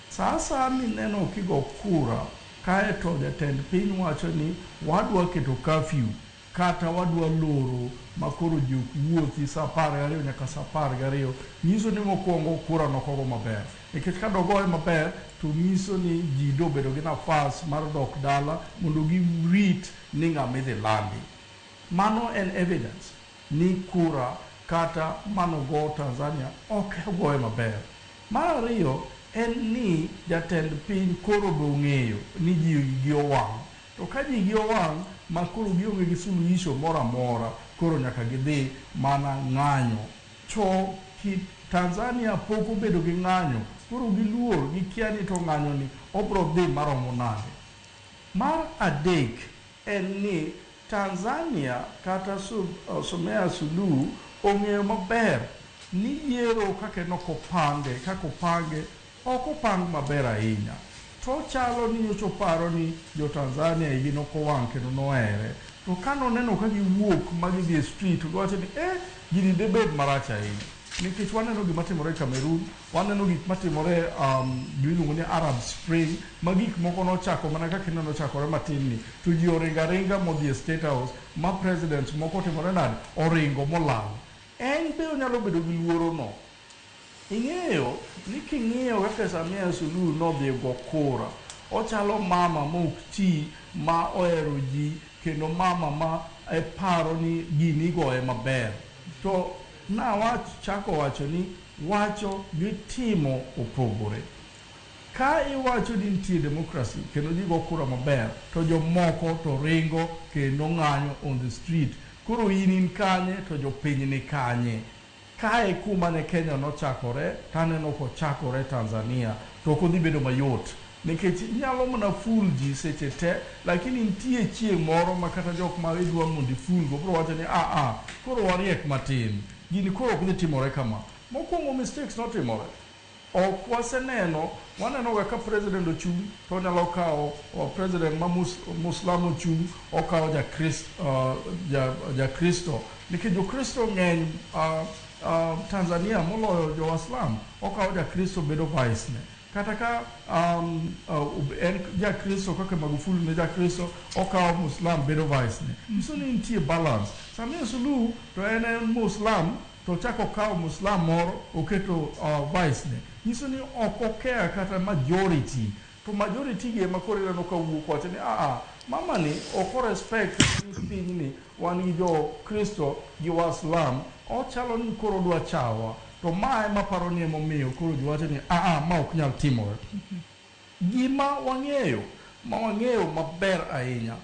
Sa asaya mineno kigo kura kaeto jatend piny wacho ni wadwa keto curfew kata wadwa loro ma koro ji ok wuothi sa 12 nyaka sa 12, nyiso ni mokwongo kura nokogo maber. Nikech ka dogoye maber to nyiso ni ji dobedo gi nafas mar dok dala mondo girit ni ng'ama idhi landi. Mano en evidence ni kura kata manogo Tanzania ok ogoye maber. Mar ariyo en ni jatend piny koro be ong'eyo ni ji igi owang'. To ka ji igi owang' ma koro gionge gi suluhisho moro amora, koro nyaka gidhi mana ng'anyo. To Tanzania pok obedo gi ng'anyo, koro giluor, gikia ni to ng'anyo ni obro dhi maromo nade. Mar adek en ni Tanzania kata Samia Suluhu ong'eyo maber ni yiero kaka en ok opange, kaka opange ok opang maber ahinya. To chalo ni nyocha oparo ni jo Tanzania igi nok owang' kendo nohere. To ka noneno ka giwuok ma gidhi e street, to giwacho ni gini debed marach ahinya. Nikech waneno gima timore Cameroon, waneno gik matimore gimiluongo ni Arab Spring, ma gik moko nochako mana kaka ineno chakore matin ni, to ji oringo aringa modhi e State House, ma presidents moko otimore nade, oringo molal. En be onyalo bedo gi luoro no. Ing'eyo ni king'iyo kaka Samia Suluhu nodhi go kura, ochalo mama ma ok ti, ma ohero ji, kendo mama ma paro ni gini igoye maber. To nawach chako wacho ni wacho gi timo opogore. Ka iwacho ni nitie democracy kendo ji go kura maber, to jomoko to ringo kendo ng'anyo on the street. Koro in in kanye to jopiny ni kanye? Kae kuma ne Kenya nochakore, taneno kochakore Tanzania, to ok odhi bedo mayot. Nikech inyalo mana fool ji seche te, lakini nitie chieng' moro ma kata jok ma idwa mondo ifool go biro wacho ni a koro wariek matin. Gini koro ok dhi timore kama. Mokwongo mistakes notimore. Ok waseneno, waneno ga ka president ochung' to onyalo kawo president ma Muslim ochung' okawo Jakristo. Nikech Jokristo ng'eny Tanzania moloyo jo-Waslam, okawo Jakristo bedo vice ne. Kata ka en Jakristo kaka Magufuli ne Jakristo, okawo Muslim bedo vice ne. Nyiso ni nitie balance. Samia Suluhu to en en Muslim, to ochako okawo Muslim moro oketo vice ne. Nyiso ni ok okea kata majority. To majority gi ema koro ineno ka wuok wacho ni mama ni ok o respect ni pinyni wan gi jo Kristo gi Waslam, ochalo ni koro odwa chawa. To ma ema paro ni emomiyo koro ji wacho ni ma ok nyal timore. Gima wang'eyo ma wang'eyo maber ahinya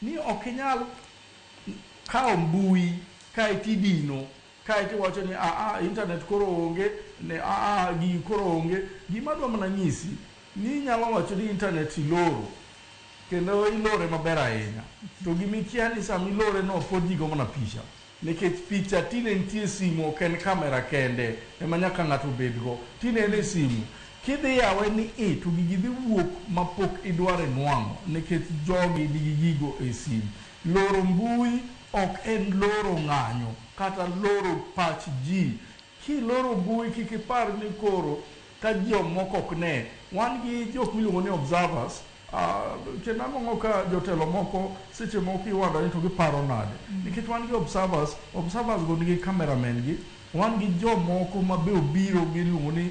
ni ok inyal kawo mbui kae tidino kae tiwacho ni aa internet koro onge ne aa gigi koro onge. Gima adwa mana nyisi ni inyalo wacho ni internet iloro kendo ilore maber ahinya, to gimikia ni sama ilore no pod ji go mana picha, nikech picha tinde nitie simu, ok en kamera kende ema nyaka ng'ato obedgo, tinde en e simu. Kidhi yawe ni i to gigi dhi wuok mapok idware nwang'o, nikech jogi nigi gigo e simu. Loro mbui ok en loro ng'anyo kata loro pach ji. Kiloro mbui kik ipar ni koro ka jomoko ok ne. Wan gi jok miluongo ni observers, kendo anwang'o ka jotelo moko seche moko iwando ni to giparo nade, nikech wan gi observers, observers go nigi cameramen gi, wan gi jomoko ma be obiro giluongo ni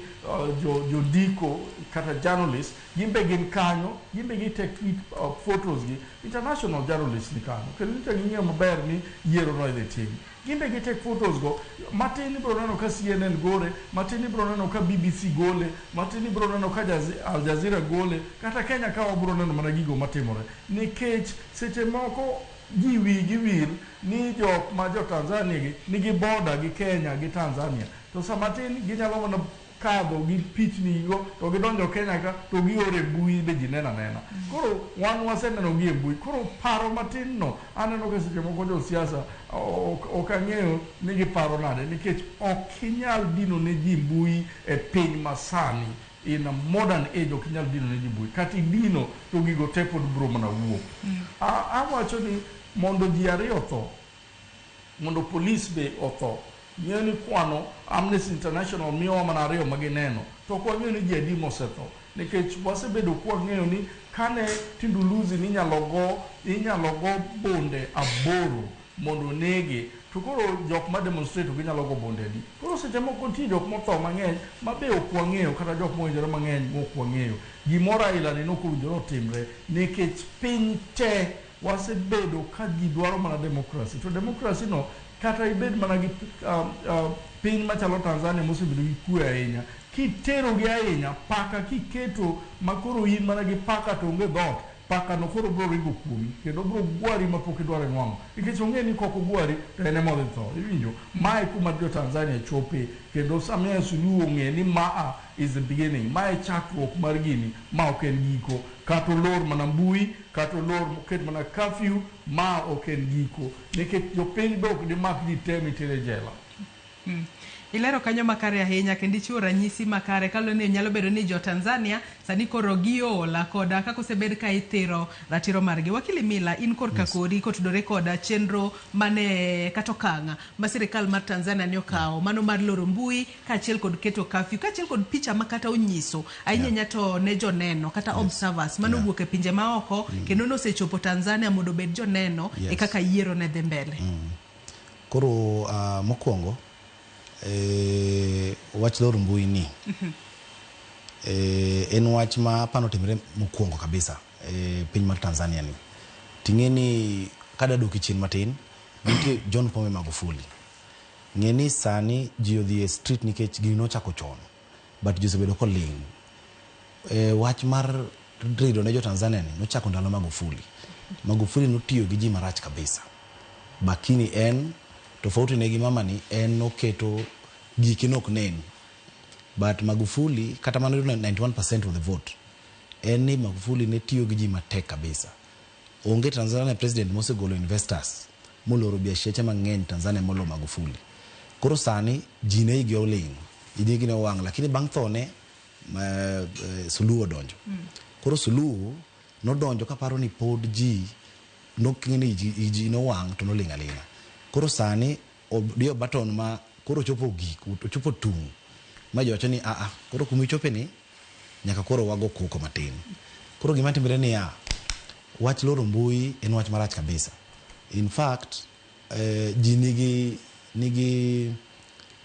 jondiko kata journalist, gin be gin kanyo, gin be gi take tweet photos gi, international journalists ni kanyo, kendo nyicha ging'eyo maber ni yiero no idhi tim. Gin be gi take photos go, matin ibiro neno ka CNN gore, matin ibiro neno ka BBC gole, matin ibiro neno ka Al Jazeera gole, kata Kenya ka wabiro neno mana gigo matimore. Nikech seche moko ji wigi wil ni jok ma jo Tanzania gi nigi border gi Kenya gi Tanzania, to sama tin ginyalo mana kadho gi pichni go to gidonjo Kenya ka to gioro e mbui be ji neno anena. Koro wan waseneno gi e mbui, koro paro matin no aneno ka seche moko josiasa ok ang'eyo ni giparo nade, nikech ok inyal dino ne ji mbui e piny masani. In a modern age ok inyal dino ne ji mbui, kata idino to gigo te pod biro mana wuok. Awacho ni mondo ji ariyo otho, mondo polis be otho, ng'eyo ni kwano Amnesty International miyowa mana ariyo ma gineno, to ok wang'eyo ni ji adi mosetho, nikech wasebedo kwang'eyo ni kane Tundu Lissu ni inyalo go bunde 8 mondo onege, to koro jok ma demonstrate ginyalo go bunde adi? Koro seche moko nitie jok motho mang'eny ma be ok wang'eyo, kata jok mowinjore mang'eny ma ok wang'eyo. Gimoro aila ni nok owinjore otimre, nikech piny te wasebedo ka ji dwaro mana democracy, to democracy no kata ibed mana gi piny machalo Tanzania mosebedo gi kwe ahinya, kiterogi ahinya paka kiketo makoro in mana gi paka to onge dhoot, paka no koro biro ringo kuomi kendo biro gwari mapok idwaro nwang'o, nikech ong'e ni kok ogwari to en ema odhi tho. Iwinjo? Mae kuma jo Tanzania chope, kendo Samia Suluhu ong'e ni maa is the beginning, mae chakruok mar gini, ma ok en giko. Kata olor mana mbui, kata olor oket mana curfew, ma ok en giko, nikech jopiny be ok dimak ji te mitere jela. Ilero kanyo makare ahinya kendo ichiwo ranyisi makare kaluwore ni nyalo bedo ni jo Tanzania sani koro giola koda kaka osebed ka ithiro ratiro margi. Wakili Mila, in korka kori kotudore koda chenro mane kata okang' ma sirikal mar Tanzania ne okawo mano mar loro mbui kaachiel kod keto curfew kaachiel kod picha ma kata onyiso ahinya ahinya to ne joneno kata observers mano wuok e pinje maoko kendo nosechopo Tanzania mondo obed joneno e kaka yiero ne dhi mbele. Koro mokwongo wach loro mbui ni en wach ma apani otimre mokwongo kabisa e piny mar Tanzania ni. Ting'e ni kada duoki chien matin, nitie John Pombe Magufuli. Ng'e ni sani ji odhi e street nikech gini nochako chon, but ji osebedo koling'. Wach mar rido ne jo Tanzania ni nochako ndalo Magufuli. Magufuli notiyo gi ji marach kabisa. Bakini en tofauti ne gi mama ni, en noketo gike nok nen. But Magufuli kata mano 91% of the vote, en ni Magufuli ne tiyo gi ji matek kabisa. Onge Tanzania president mosegolo investors moloro biasheche mang'eny Tanzania molo Magufuli. Koro sani ji ne igi oling', igi ne owang', lakini bang' thone Suluhu odonjo. Koro Suluhu nodonjo kaparo ni pod ji noking'e ni ji nowang' to noling' aling'a. Koro sani odiyo button ma koro ochopo gik, ochopo tung' ma ji wacho ni a koro kuma ichope ni nyaka koro wago koko matin. Koro gima timore niya, wach loro mbui en wach marach kabisa. In fact, ji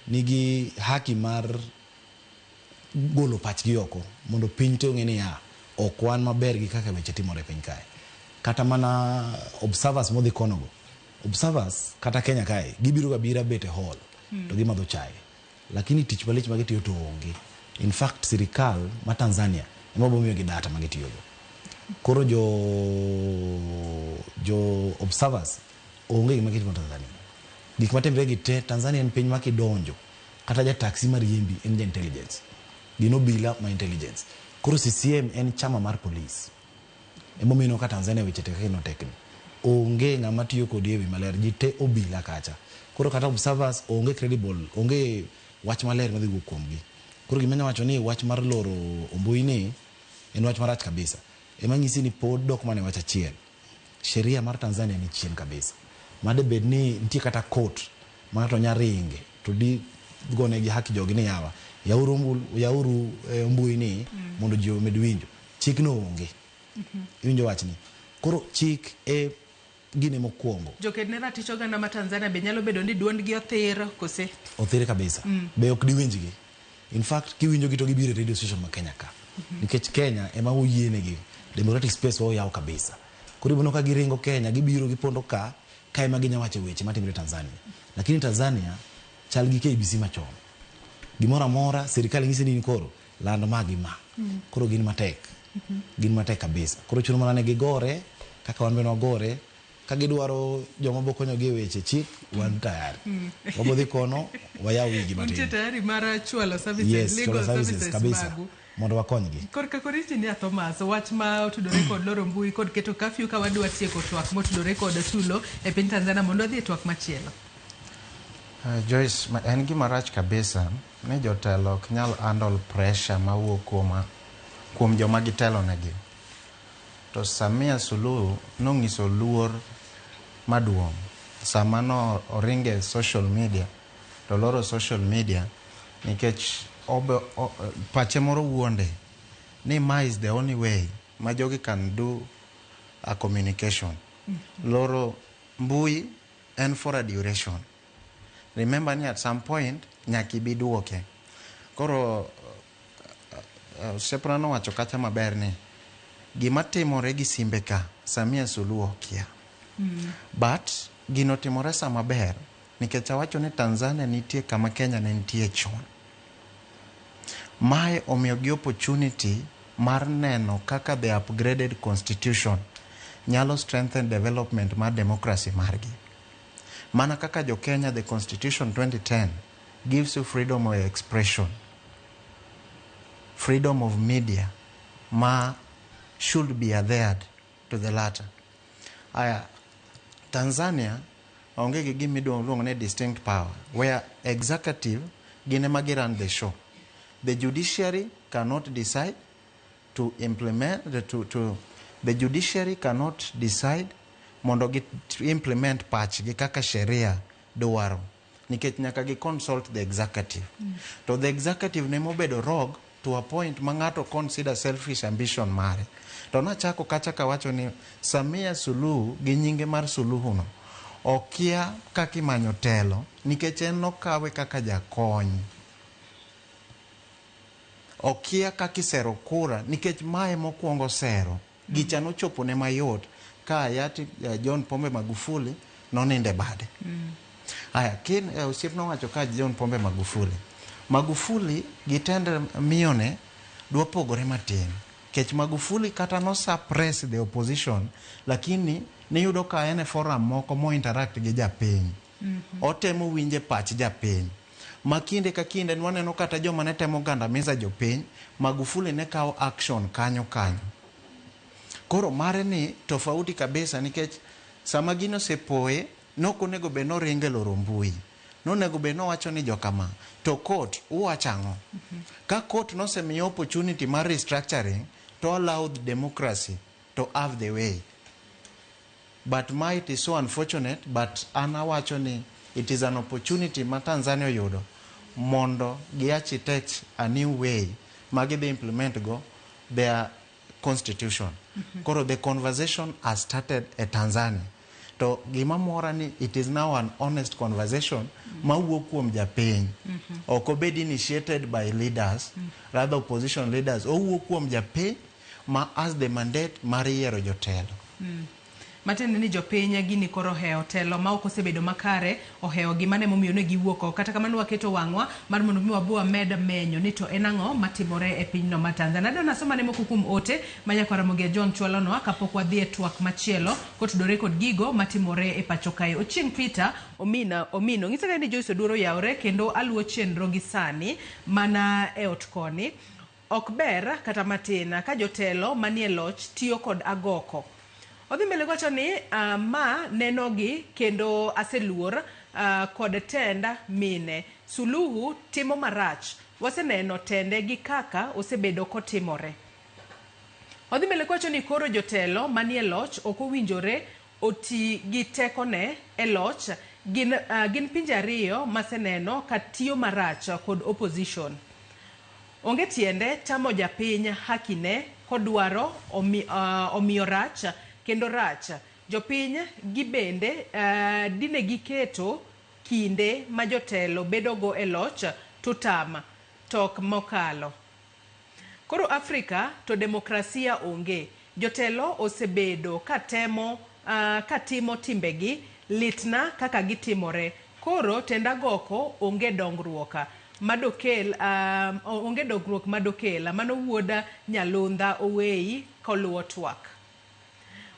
nigi haki mar golo pachgi oko mondo piny te ong'e niya ok wan maber gi kaka weche timore e piny kae. Kata mana observers modhi konogo, observers kata Kenya kae gibiro ga bira bet e hall to gimadho chai, lakini tich malich ma gitiyo to onge. In fact, sirikal ma Tanzania Ema bo miyogi data ma gitiyogo. Koro jo observers onge gima gitimo Tanzania. Gik matimre gi te, Tanzania en piny ma kidonjo kata ja taxi mariembi en ja intelligence. Gin obila ma intelligence. Koro CCM en chama mar police. Emomiyo ineno ka Tanzania weche tek kaka notekni. Onge ng'ama tiyo kodi e wi maler, ji te obila kacha. Koro kata observers onge credible, onge wach maler madhi wuok kuomgi. Koro gima anyalo wacho ni wach mar loro ombui ni en wach marach kabisa. Ema nyisi ni pod dok mana e wach achiel. Sheria mar Tanzania ni chien kabisa. Made bed ni nitie kata court ma ng'ato nya ringe to di gonegi haki jogi ni yawa yauru, yauru mbui ni mondo ji omed winjo. Chikno onge. Iwinjo wachni? Koro chik e gine mokwongo. Joked ne ratich oganda ma Tanzania be nyalo bedo ni duondgi othir kose? Othir kabisa. Be ok diwinjgi. In fact, kiwinjogi to gibiro e radio station ma Kenya ka. Nikech Kenya ema oyienegi. Democratic space wa oyaw kabisa. Koro ibiro ka giringo Kenya, gibiro gipondo ka, ka ema ginya wacho weche matimore Tanzania. Lakini Tanzania chal gi KBC machon. Gimoro amora sirikal nyisi ni koro land ma gi ma. Koro gin matek. Gin matek kabisa. Koro chuno mana ni gigore kaka wan bende wagore. Ka gidwaro joma bo konyogi e weche chik, wan tayari. Wabo dhi kono, wayaw wigi matin. Untie tayari mar chwalo services, Yes, legal chwalo services services kabisa. magu. Mondo wakonygi. Korka kor Engineer Thomas, wach ma otudore kod loro mbui kod keto kafyu ka wadwa tieko twak motudore kod tulo e piny Tanzania mondo wadhi e twak machielo. Joyce, en gima rach kabisa ni jotelo ok nyal handle pressure mawuok kuom joma gitelo negi. To Samia Suluhu nong'iso luor maduong' sama no oringe social media to loro social media nikech obe, pache moro wuonde ni ma is the only way ma jogi can do a communication. Loro mbui en for a duration. Remember ni at some point nyaka ibi duoke. Koro osiepna nowacho kacha maber ni gima timore gi simbe ka Samia Suluhu okia. But gino timore sama ber nikech awacho ni Tanzania nitie kama Kenya ne nitie chon. Mae omiyogi opportunity mar neno kaka the upgraded constitution nyalo strengthen development mar democracy margi. Mana kaka jo Kenya, the constitution 2010 gives you freedom of expression, freedom of media ma should be adhered to the latter. Aya, Tanzania onge gi gima iluongo ni distinct power where executive gin ema gi run the show. The judiciary cannot decide to implement the, to the judiciary cannot decide mondo gi implement pachgi kaka sheria dwaro nikech nyaka gi consult the executive. To the executive ne mobedo rogue to a point ma ng'ato consider selfish ambition mare. To nachako kacha kawacho ni Samia Suluhu gi nyinge mar Suluhu no okia kaka imanyo telo nikech en nokawe kaka jakony. Okia kaka isero kura nikech mae mokwongo sero. Gicha nochopo ne mayot ka hayati John Pombe Magufuli nonindo e bade. Aya, kin osiepna owacho ka John Pombe Magufuli. Magufuli gi tend miyone dwa pogore matin. Kech Magufuli kata no suppress the opposition, lakini niyudo ka en e forum moko mo interact gi japiny. Otemo winje pach japiny. Ma kinde ka kinde nwaneno kata joma ne temo gandamiza jopiny, Magufuli ne kawo action kanyo kanyo. Koro mare ni tofauti kabisa nikech sama gino osepoye, nok onego bed noringo e loro mbui. Nonego bed nowacho ni jokama, to court uwacho ang'o? Ka court nosemiye opportunity mar restructuring, to allow the democracy to have the way. But ma it is so unfortunate, but an awacho ni it is an opportunity ma Tanzania oyudo mondo gi architect a new way ma gidhi implement go their constitution. Koro the conversation has started e Tanzania. To gima mora ni it is now an honest conversation mawuok kuom japiny. Ok obed initiated by leaders, rather opposition leaders. Owuok kuom japiny ma has the mandate mar yiero jotelo. Matiende ni jopiny gini koro ohewo telo ma ok osebedo makare, ohewo gi mano emomiyo ne giwuok oko. Kata kamano waketo wang'wa mar mondo mi wabo wamed menyo ni to en ang'o matimore e pinyno ma Tanzania. Adwa nasoma ne moko kuom ote ma nyakwar Ramogi Ajwang' chwalonwa kapok wadhi e twak machielo kotudore kod gigo matimore e pacho kae. Ochieng' Peter Omina Omino ng'isa kae ni Joyce Oduor oyawore kendo aluwo chenro gi sani mana e ot koni. Ok ber kata matin ka jotelo manie loch tiyo kod agoko. Odhi mbele kowacho ni uh, ma nenogi kendo aseluor uh, kod tend mine. Suluhu timo marach. Waseneno tende gi kaka osebedo kotimore. Odhi mbele kowacho ni koro jotelo manie loch ok owinjore oti gi tekone e loch. Gin, gin pinje ariyo maseneno ka tiyo marach kod opposition. Onge tiende tamo japiny hakine kodwaro omi, omiyo rach kendo rach. Jopiny gi bende dine giketo kinde ma jotelo bedogo e loch tutam tok mokalo. Koro Afrika to demokrasia onge. Jotelo osebedo ka temo ka timo timbegi, litna kaka gitimore. Koro tend agoko onge dongruok madokel onge dongruok madokel. Mano wuod Nyalunda Oweyi koluwo twak.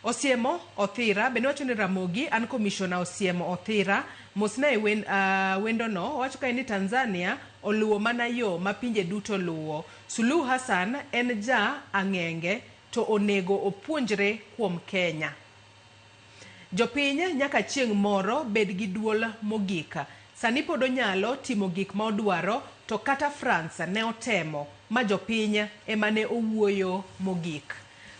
Osiemo Othira bende wacho ni Ramogi an commissioner Osiemo Othira mosna e wen, wendono owacho kae ni Tanzania oluwo mana yo ma pinje duto luwo. Suluhu Hassan en ja ang'enge to onego opuonjre kuom Kenya. Jopiny nyaka chieng' moro bed gi duol mogik. Sani pod onyalo timo gik ma odwaro to kata France ne otemo ma jopiny ema ne owuoyo mogik.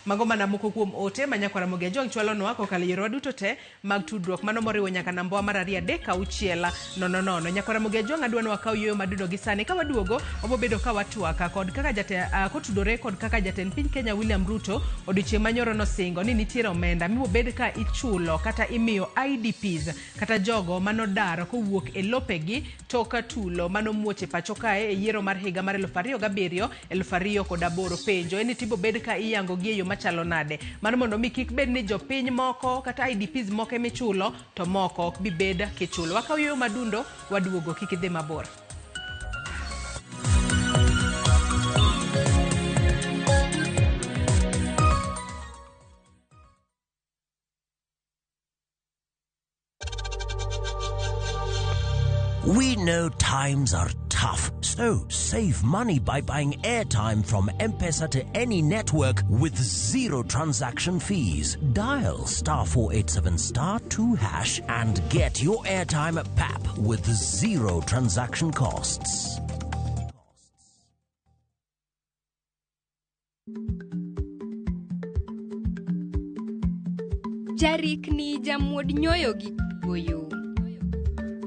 Mago mana moko kuom ote ma nyakwar Ramogi Ajwang' chwalonwa kokalo e yorewa duto te mag tudruok mano moriwo nyaka nambawa mar 2 3 6 0 0. Nyakwar Ramogi Ajwang' adwa ni wakaw yueyo madundo gi sani ka waduogo wabobedo ka watwak kod kaka jate, kotudore kod kaka jatend piny Kenya William Ruto odiochieng' manyoro nosingo ni nitiere omenda mibobed ka ichulo kata imiyo IDPs kata jogo manodar kowuok e lopegi tok tulo manomuoch e pacho kae e yiero mar higa mar 2007 2008. Penjo en ni tibobed ka iyango gi e yo machalo nade mano mondo mi kik bed ni jopiny moko kata IDPs moko emichulo to moko ok bi bed kichulo. Wakaw yueyo madundo waduogo kik idhi mabor. We know times are tough, so save money by buying airtime from M-Pesa to any network with zero transaction fees. Dial star 487 star 2 hash and get your airtime at PAP with zero transaction costs. Jarikni jamuod nyoyo gi kuoyo.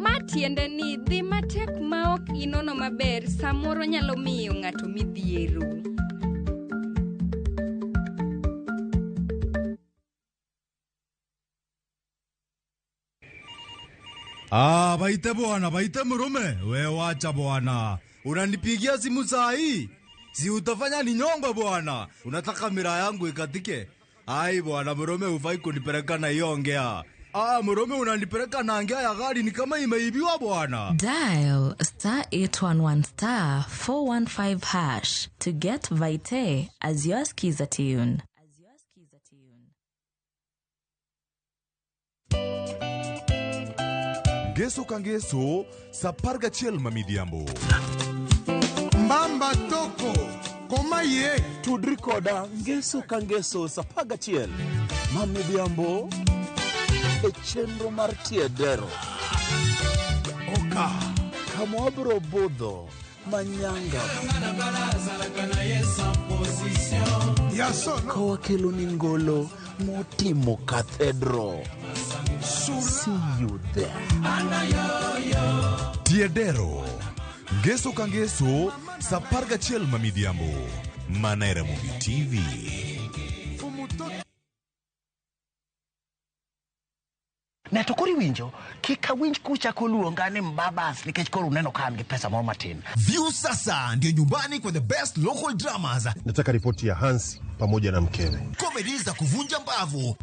Ma tiende ni dhi matek ma ok inono maber samoro nyalo miyo ng'ato midhiero. Ah, baite bwana, baite murume. We wacha bwana. Unanipigia simu saa hii? Si utafanya ninyongwe bwana. Unataka mira yangu ikatike? Ai bwana, murume hufai kunipeleka na hiyo ongea. Ah, murume unanipeleka na ngea ya gari ni kama imeibiwa bwana. Dial star 811 star 415 hash to get Vite as your skiza tune. Ngeso ka ngeso sa 11 ma midhiambo. Mbamba toko koma ye tudri koda ngeso ka ngeso sa 11 ma midhiambo e chenro mar Tiedero. Oka kama wabiro budho manyanga ka wakelo ni ngolo motimo kathedro. See you there. Tiedero ngeso ka ngeso sa 11 ma midhiambo mana e Ramogi TV. Ne to koro iwinjo kik awinj kuchako luonga ni mbabas nikech koro uneno ka an gi pesa moro matin. View sasa ndio nyumbani kwa the best local dramas. Nataka ripoti ya Hansi pamoja na mkewe. Comedy za kuvunja mbavu.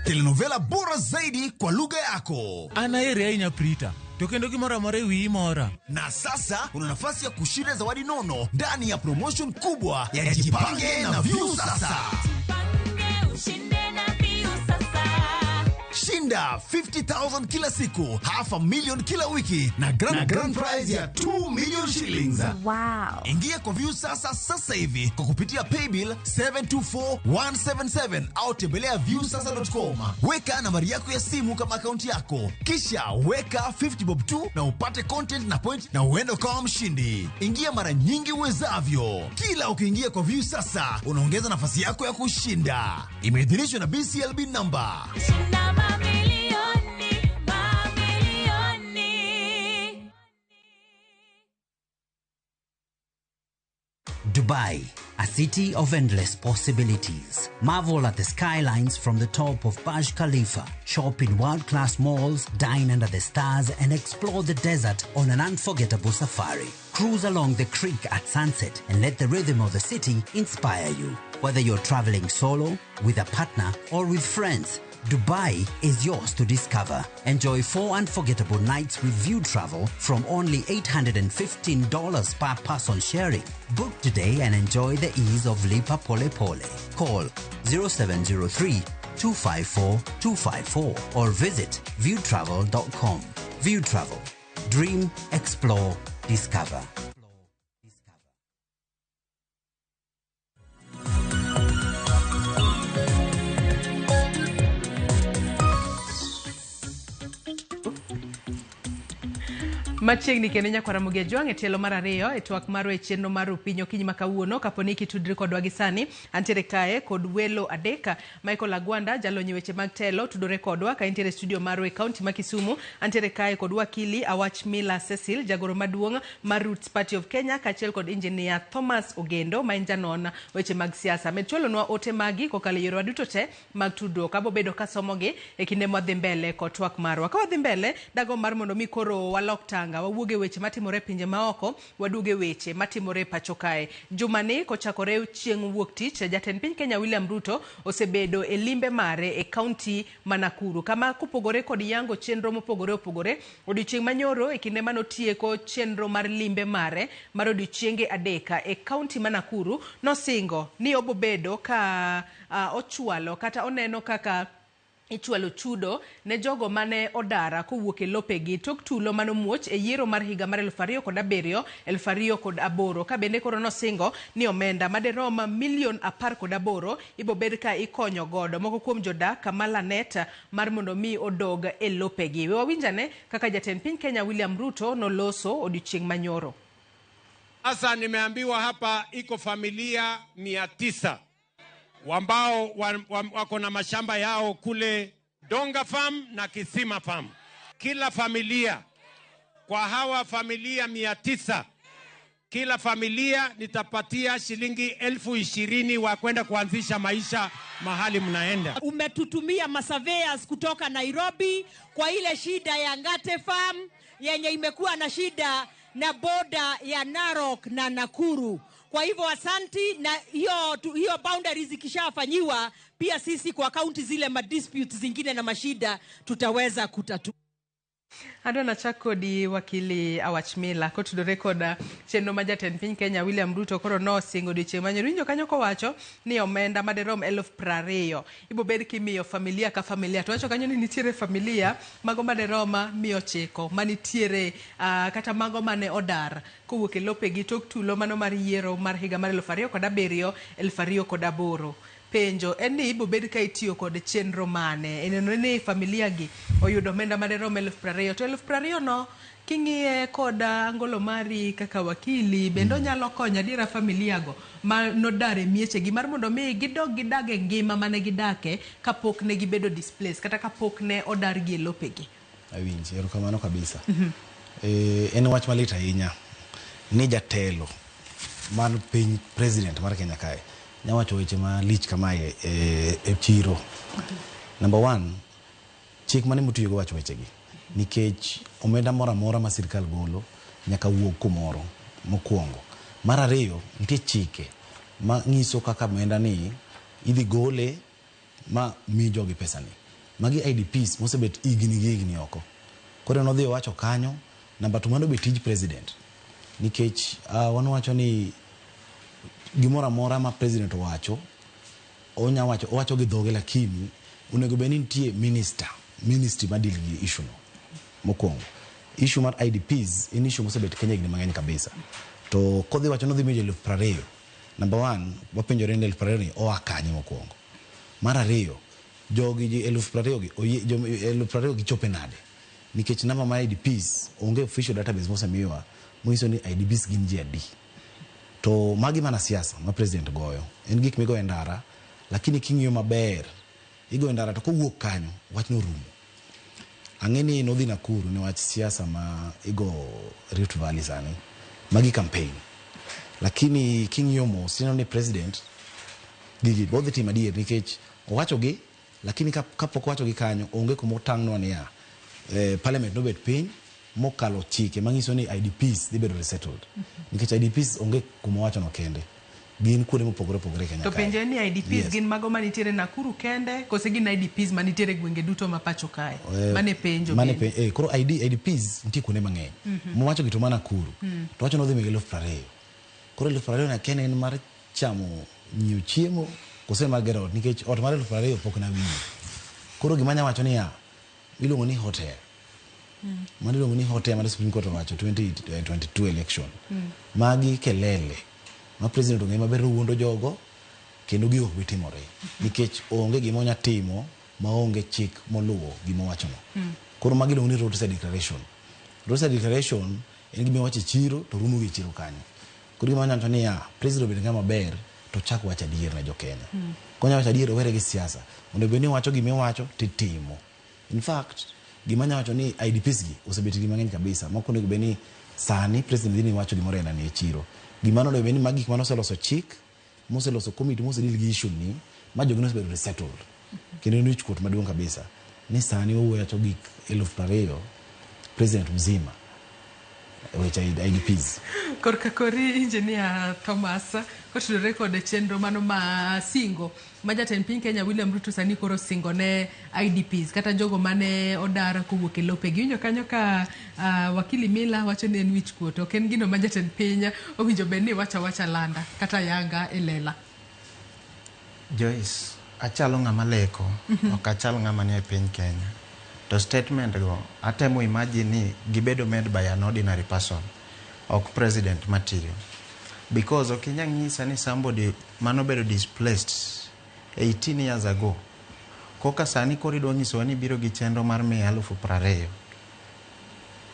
Telenovela bora zaidi kwa lugha yako. An aheri ahinya Prita, to kendo gimoro amora e wiyi mora. Na sasa una nafasi ya kushinda zawadi nono ndani ya promotion kubwa ya Jipange na Viusasa. Shinda 50,000 kila siku, half a million kila wiki na grand prize ya 2 million shillings. Wow. Ingia kwa Viusasa sasa hivi kwa kupitia paybill 724177 au tembelea viusasa.com. Weka nambari yako ya simu kama akaunti yako, kisha weka 50 bob tu na upate content na point na uende ukawa mshindi. Ingia mara nyingi uwezavyo. Kila ukiingia kwa Viusasa unaongeza nafasi yako ya kushinda. Imeidhinishwa na BCLB number. Dubai, a city of endless possibilities. Marvel at the skylines from the top of Burj Khalifa, shop in world-class malls, dine under the stars, and explore the desert on an unforgettable safari. Cruise along the creek at sunset and let the rhythm of the city inspire you. Whether you're traveling solo, with a partner, or with friends, Dubai is yours to discover. Enjoy 4 unforgettable nights with View Travel from only $815 per person sharing. Book today and enjoy the ease of Lipa Pole Pole. Call 0703 254 254 or visit viewtravel.com. View Travel. Dream, explore, discover. Machiegni kendo nyakwara Ramogi Ajwang' e tielo mar ariyo e twak marwa e chenro mar Rupiny okinyi ma kawuono. Kapo ni kitudri kodwa gi sani, antiere kae kod welo adek. Michael Agwanda, jalony e weche mag telo, tudore kodwa ka entiere e studio marwa e kaunti ma Kisumu. Antiere kae kod wakili Awach Mila Cecil, jagoro maduong' mar Roots Party of Kenya, kaachiel kod engineer Thomas Ogendo ma en janon weche mag siasa. Med chwalonwa ote magi kokalo e yorewa duto te mag tudruok. Abo bedo kasomogi e kinde mwadhi mbele kod twak marwa. Ka wadhi mbele, dago mar mondo mi koro walok tanga, wawuog e weche matimore e pinje maoko, waduog e weche matimore e pacho kae. Jumani kochakore chieng' wuok tich, jatend piny Kenya William Ruto osebedo e limbe mare e kaunti ma Nakuru, kama kopogore kod yango chenro mopogore opogore, odiochieng' manyoro e kinde manotieko chenro mar limbe mare mar odiochienge adek e kaunti ma Nakuru, nosingo ni obobedo ka ochwalo kata oneno kaka ichwalo chudo ne jogo mane odara kowuok e lopegi tok tulo manomuoch e yiero mar higa mar 2007 2008, ka bende koro nosingo ni omenda maderom milion 18 ibobed ka ikonyo godo moko kuom jodak kama Lanet mar mondo mi odog e lopegi. We wawinjane kaka jatend piny Kenya William Ruto noloso odiochieng' manyoro. Sasa nimeambiwa hapa iko familia 900 ambao wako na mashamba yao kule Donga Farm na Kisima Farm. Kila familia, kwa hawa familia 900, kila familia nitapatia shilingi 20,000 wa kwenda kuanzisha maisha mahali mnaenda. Umetutumia masurveyors kutoka Nairobi kwa ile shida ya Ngate Farm yenye imekuwa na shida na boda ya Narok na Nakuru. Kwa hivyo asanti, na hiyo boundaries ikishafanyiwa pia sisi kwa kaunti zile ma disputes zingine na mashida tutaweza kutatua. Adwa nachak kodi wakili Awach Mila kotudore kod chenro ma jatend piny Kenya William Ruto koro nosingo odiochieng' manyoro. Iwinjo kanyo kowacho ni omenda maderom 20,000 ibobed kimiyo familia ka familia, to wacho kanyo ni nitiere familia mago maderom 900 manitiere kata mago mane odar kowuok e lopegi tok tulo mano mar yiero mar higa mar 2007 2008. Penjo en ni ibobed ka itiyo kod chenro mane ineno ni familia gi oyudo omenda maderom 20,000, to 20,000 no king'iye kod angolo mari kaka wakili bende onyalo konyo adiera familia go ma nodar e miechegi mar mondo mi gidog gidag e ngima mane gidake kapok ne gibedo displaced kata kapok ne odar gi e lopegi. Awinji, erokamano kabisa. En wach malit ahinya ni jatelo mar piny, president mar Kenya kae nyawacho weche malich kamae e chiro. Number 1, chik mane motiyogo wacho wechegi nikech omenda moro amora ma sirkal golo nyaka wuog kumoro mokwongo. Mar ariyo, nitie chike ma nyiso kaka omenda ni idhi gole ma mi jogi pesani. Magi IDPs mosebet higni gi higni oko. Koro nodhi owacho kanyo, namba to mano be tij president. Nikech wan wacho ni gimoro amora ma president owacho, onya wacho, owacho gi dhoge lakini onego bed ni nitie ministry ma deal gi issue no. Mokwongo, issue mar IDPs en issue mosebet Kenya higni mang'eny kabisa. To kodhi wacho nodhi miyo ji 20,000. Number one, wapenjore ni 20,000 ni oa kanye mokwongo. Mar ariyo, jogi ji 20,000 gi, oyie, jo 20,000 gi chope nade? Nikech namba mar IDPs onge official database mosemiwa manyiso ni IDPs gin ji adi. To magi mana siasa ma president goyo. En gik migoyo e ndara, lakini king'iyo maber, igoyo e ndara to kowuok kanyo, wachno rumo. Ang'e ni nodhi Nakuru niwach siasa ma igo Rift Valley sani. Magi campaign. Lakini king'iyo mos, ineno ni president gigi bodhi timo adier nikech owacho gi, lakini kapok owacho gi kanyo, onge kuma otang'nwa niya, parliament nobet piny mokalo chike manyiso ni IDPs dhi bedo resettled. Nikech IDPs onge kuma owacho no kende. Gin kuonde mopogore opogore e Kenya To kae. penje ni IDPs Yes. gin mago manitiere Nakuru kende kose gin IDPs manitiere gwenge duto ma pacho kae? Mane penjo mane bende. koro IDPs nitie kuonde mang'eny. Mowacho gi to mana Nakuru. To wacho nodhi miyo 20,000. Koro 20,000 na kende en mar chamo nyiewo chiemo kose mar gero ot nikech ot mar 20,000 pok nawinjo. Koro gima anya wacho niya, iluongo ni hotel. Mano iluongo ni hotel mane Supreme Court owacho 2022 election. Magi kelele ma president ong'eyo maber ni owuondo jogo kendo gigo ok bi timore nikech onge gima onya timo maonge chik moluwo gima owachono. Koro magi iluongo ni roadside declaration. Roadside declaration en gima iwacho e chiro to rumo gi e chiro kanyo. Koro gima anyalo wacho niya, president obed ng'ama ber to chak wacho adier ne jo Kenya. Konya wacho adier owere gi siasa. Onego bed ni iwacho gima iwacho titimo. In fact, gima anyalo wacho ni IDPs gi osebet gi mang'eny kabisa. Moko onego bed ni sani president dhi ni wacho gimoro aina ni e chiro. Gima onego bed ni magi gik mane oseloso chik, moseloso committee, mosedeal gi issue ni, ma jogi nosebedo resettled. Kendo en wich kuot maduong' kabisa. Ni sani wawuoyo wacho gik 20,000 president mzima weche IDPs. Korka kori engineer Thomas kotudore kod chenro mano ma singo ma jatend piny Kenya William Ruto sani koro singo ne IDPs kata jogo mane odar kowuok e lopegi. Iwinjo kanyo ka wakili Mila wacho ni en wich kuot, ok en gino ma jatend piny owinjo bed ni wacho awacha landa kata yanga e lela. Joyce, achalo ng'ama leko, ok achal ng'ama nie piny Kenya. To statement go, atemo imagine ni gibedo made by an ordinary person, ok president matiyo. Because ok inyal nyisa ni somebody manobedo displaced 18 years ago, koka sani koro idwa nyisowa ni biro gi chenro mar 20,000.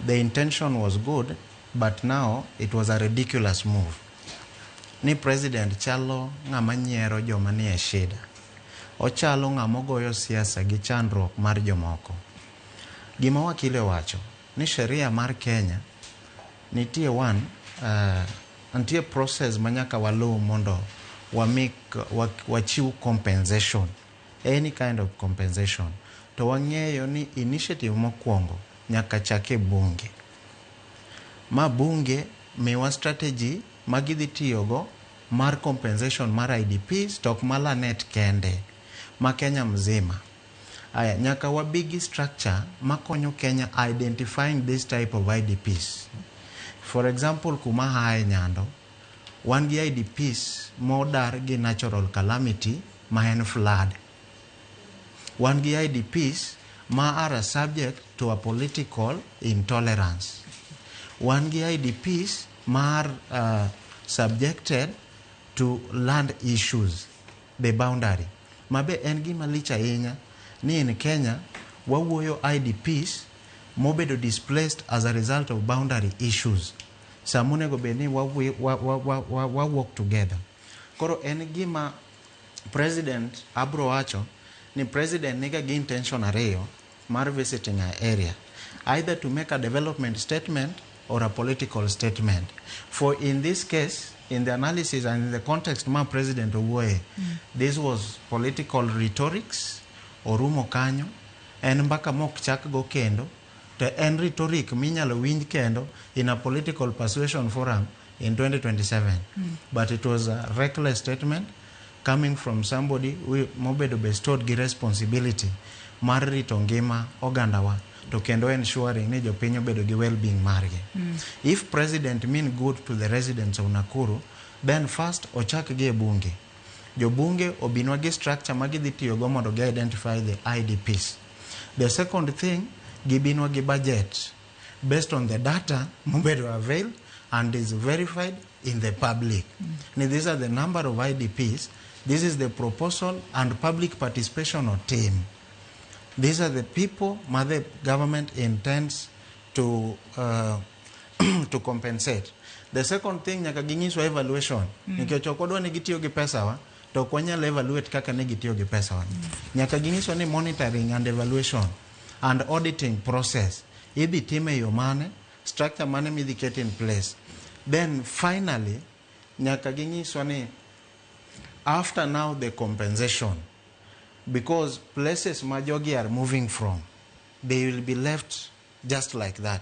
The intention was good, but now it was a ridiculous move. Ni president chalo ng'ama nyiero joma nie shida. Ochalo ng'ama ogoyo siasa gi chandruok mar jomoko. Gima wakili owacho ni sheria mar Kenya nitie one, nitie process ma nyaka waluw mondo wachiw compensation, any kind of compensation. To wang'eyo ni initiative mokwongo nyaka chak e bunge. Ma bunge miwa strategy ma gidhi tiyogo mar compensation mar IDPs to ok ma Lanet kende, ma Kenya mzima. Aya, nyaka wabigi structure makonyo Kenya identifying this type of IDPs. For example, kuma hae Nyando, wan gi IDPs modar gi natural calamity ma en flood. Wan gi IDPs ma are subject to a political intolerance. Wan gi IDPs ma are subjected to land issues, the boundary. Mabe en gima lich ahinya ni in Kenya wawuoyo IDPs mobedo displaced as a result of boundary issues. Sama onego bed ni wa work together. Koro en gima president abro wacho ni president niga gi intention ariyo mar visiting a area, either to make a development statement or a political statement. For in this case, in the analysis and in the context ma president owuoye, this was political rhetorics, orumo kanyo, en mbaka mok chak go kendo, to en rhetoric minyalo winj kendo in a political persuasion forum in 2027. But it was a reckless statement. Coming from somebody who mobedo bestowed gi responsibility mar rito ngima ogandawa to kendo ensuring ni jopiny obedo gi well-being margi. If president mean good to the residents of Nakuru, then first ochak gi e bunge. Jobunge obinwa gi structure ma gidhi tiyogo mondo gi identify the IDPs. The second thing, gibinwa gi budget based on the data mobedo availed and is verified in the public. Ni these are the number of IDPs, this is the proposal and public participation otim. These are the people ma the government intends to compensate. The second thing, nyaka ginyiswa evaluation. Nikech ok wadwa ni gitiyo gi pesawa to ok wanyal evaluate kaka ne gitiyo gi pesawa. Nyaka ginyiswa ni monitoring and evaluation and auditing process idhi tim e yo mane, structure mane midhi ket in place. Then finally, nyaka ginyiswa ni after now the compensation, because places ma jogi are moving from, they will be left just like that.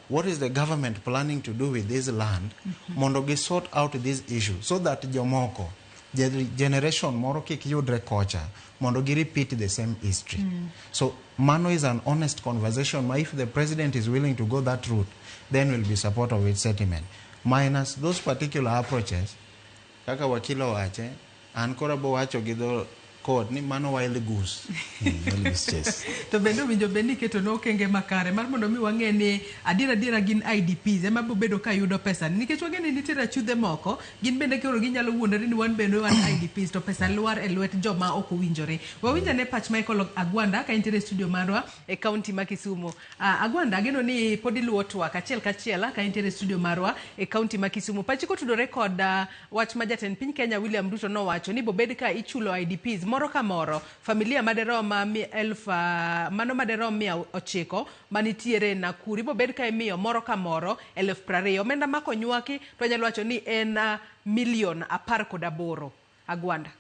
What is the government planning to do with this land mondo gi sort out this issue so that jomoko, generation moro kik yudre kocha mondo gi repeat the same history? So mano is an honest conversation ma if the president is willing to go that route, then we'll be support of its sentiment. Minus those particular approaches, kaka wakilo wache, an koro abo wacho gi dho court ni mano wild goose. Wild goose chase. To bende owinjo bed ni iketo ne okenge makare mar mondo mi wang'e ni adier adiera gin IDPs ema biro bedo ka yudo pesa ni, nikech wang'e ni nitiere achudhe moko, gin bende koro ginyalo wuondore ni wan bende wan IDPs to pesa lwar e lwet joma ok owinjore. Wawinj ane pach Michael Agwanda ka entiere e studio marwa e kaunti ma Kisumu. Agwanda, ageno ni pod iluwo twak achiel kachiel ka entiere e studio marwa e kaunti ma Kisumu. Pachi kotudore kod wach ma jatend piny Kenya William Ruto nowacho ni bobed ka ichulo IDPs moro ka moro familia maderom elf mano maderom 900 manitiere Nakuru, ibobed ka imiyo moro ka moro 20,000. Omenda ma konywaki to anyalo wacho ni en milion 18. Agwanda.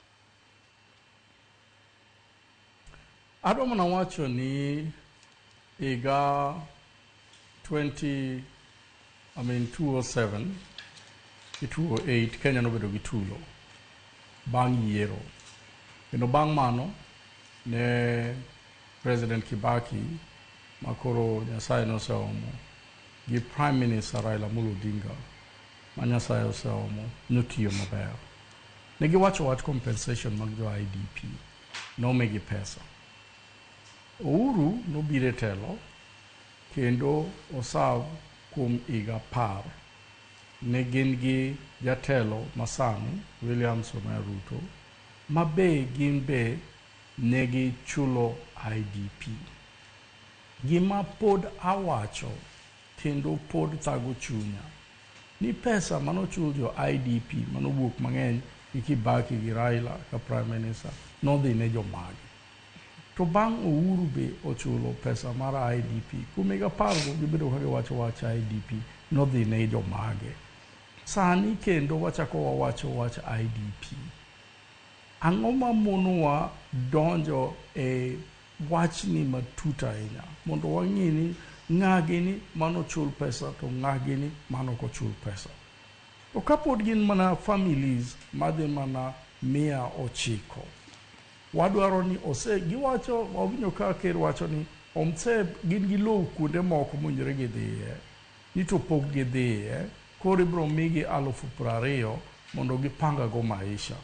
Adwa mana wacho ni higa 20, I mean 207 gi 208, Kenya nobedo gi tulo bang' yiero. Kendo bang' mano ne President Kibaki, makoro Nyasaye noseomo, gi Prime Minister Raila Amolo Odinga, ma Nyasaye oseomo, notiyo maber. Ne giwacho wach compensation mag jo IDP, nomigi pesa. Uhuru nobiro e telo kendo osav kuom higa 10. Ne gin gi jatelo masani William Samoei Ruto, ma be gin be negi chulo IDP. Gima pod awacho kendo pod thago chunya ni pesa manochul jo IDP manowuok mang'eny gi Kibaki gi Raila ka Prime Minister nodhi ne jomage. To bang' Uhuru be ochulo pesa mar IDP kuom higa 10 go, gibedo ka giwacho wach IDP nodhi ne jomage. Sani kendo wachako wawacho wach IDP. Ang'o mamonowa donjo e wachni matut ahinya mondo wang'e ni ng'a gini manochul pesa to ng'a gini manok ochul pesa? To kapod gin mana families madhi mana 900, wadwaro ni ose giwacho, wawinjo ka ker wacho ni omse gin gi lowo kuonde moko mowinjore gidhiye ni to pok gidhiye, koro ibiro migi 20,000 mondo gipangago maisha.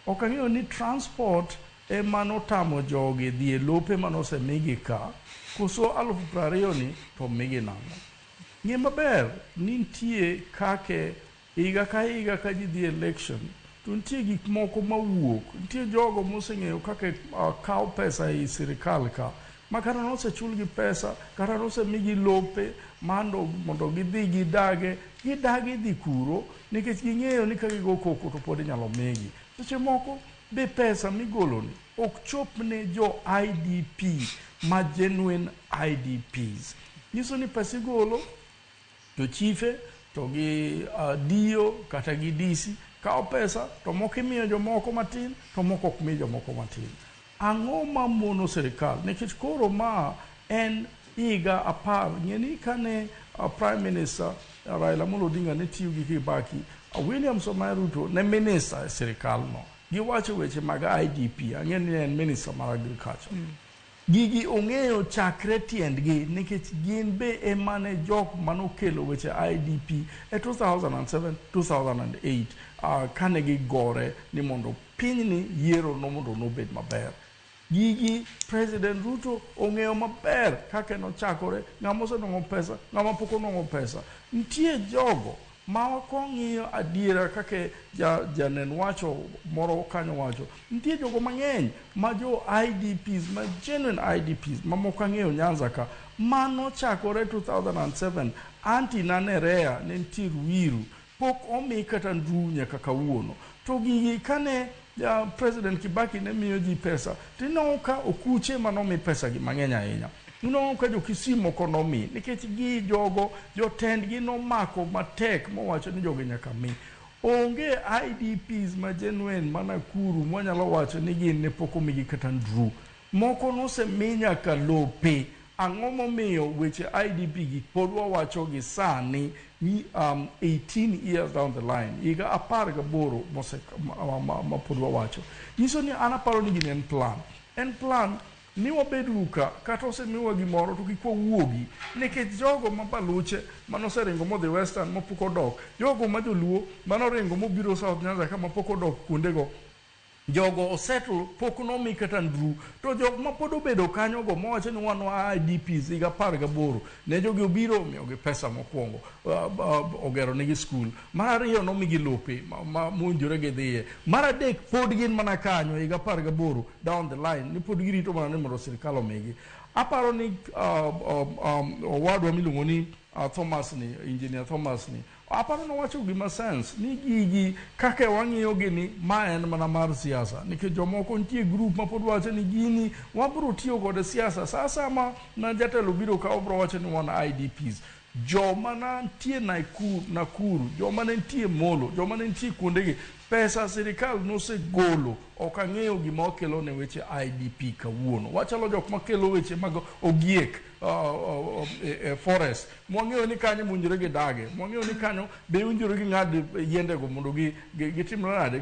Ok ang'eyo ni transport ema notamo jogi dhi e lope manosemigi ka, koso 20,000 ni to migi nang'o? Ng'e maber ni nitie kake higa ka higa ka ji dhi election to nitie gik moko mawuok, nitie jogo moseng'eyo kaka kawo pesa ei sirikal ka, ma kata nosechulgi pesa, kata nosemigi lope mondo gidhi gidage, gidagi dhi kuro nikech ging'eyo ni ka gigo koko to pod inyalo migi. Seche moko be pesa migoloni ok chop ne jo IDP ma genuine IDPs. Nyiso ni pesa igolo to chife to gi DO kata gi DC kawo pesa to moko imiyo jomoko matin to moko ok mi jomoko matin. Ang'o mamono sirikal? Nikech koro ma en higa 10. Ng'e ni kane Prime Minister Raila Amolo Odinga ne tiyo gi Kibaki, William Samoei Ruto ne minister e sirikal no. Giwacho weche mag IDP, ang'e ni en minister mar agriculture. Gigi ong'eyo chakre tiendgi nikech gin be emane jok manokelo weche IDP e 2007 2008 kane gigore ni mondo pinyni yiero no mondo nobed maber. Gigi President Ruto ong'eyo maber kaka nochakore, ng'ama osenwang'o pesa, ng'ama pok onwang'o pesa. Nitie jogo ma kong'iyo adiera kaka janen wacho moro kanyo wacho, nitie jogo mang'eny ma jo IDPs, ma genuine IDPs, mamoko ang'eyo Nyanza ka, manochakore 2007, anti nanerea ne nitie Ruiru, pok omi kata nduru nyaka kawuono. To gigi kane President Kibaki ne miyo ji pesa, tineno ka okuche manomi pesa gi mang'eny ahinya. Ineno ka jo Kisii moko nomi, nikech gi jogo jotendgi nomako matek mowacho ni jogi nyaka mi. Onge IDPs ma genuine ma Nakuru mwanyalo wacho ni gin ne pok omigi kata nduru. Moko nosemi nyaka lope. Ang'o momiyo weche IDP gi pod wawacho gi sani ni 18 years down the line, higa 18 mose ma pod wawacho. Nyiso ni an aparo ni gini en plan. En plan ni wabed ka kata osemiwa gimoro to kik wawuogi nikech jogo ma baluche manoseringo modhi Western mapok odok, jogo ma joluo manoringo mobiro South Nyanza ka mapok odok kuondego, jogo osettle pok nomi kata nduru. To jok ma pod obedo kanyo go mowacho ni wan wa IDPs higa 18 ne jogi obiro omiyogi pesa mokwongo, ogero negi skul. Mar ariyo nomigi lope mowinjore gidhiye. Mar adek pod gin mana kanyo higa 18 down the line ni pod girito mana ni mondo sirikal omigi. Aparo ni owadwa miluongo ni Thomas ni, Engineer Thomas ni, aparo nowacho gima sense ni gigi kaka wang'iyo gini ma en mana mar siasa nikech jomoko nitie group ma pod wacho ni gini wabro tiyo kode siasa. Sa ma jatelo biro ka obro wacho ni wan IDPs. Joma nitie Nakuru, joma ne nitie Molo, joma ne nitie kuondegi, pesa sirikal nosegolo. Ok ang'eyo gima okelo ne weche IDP kawuono. Wachalo jok makelo weche mag ogiek forest. Mwang'eyo ni kanyo mowinjore gidage, mwang'eyo ni kanyo be winjore ging'ad yiendego mondo gitimre nade,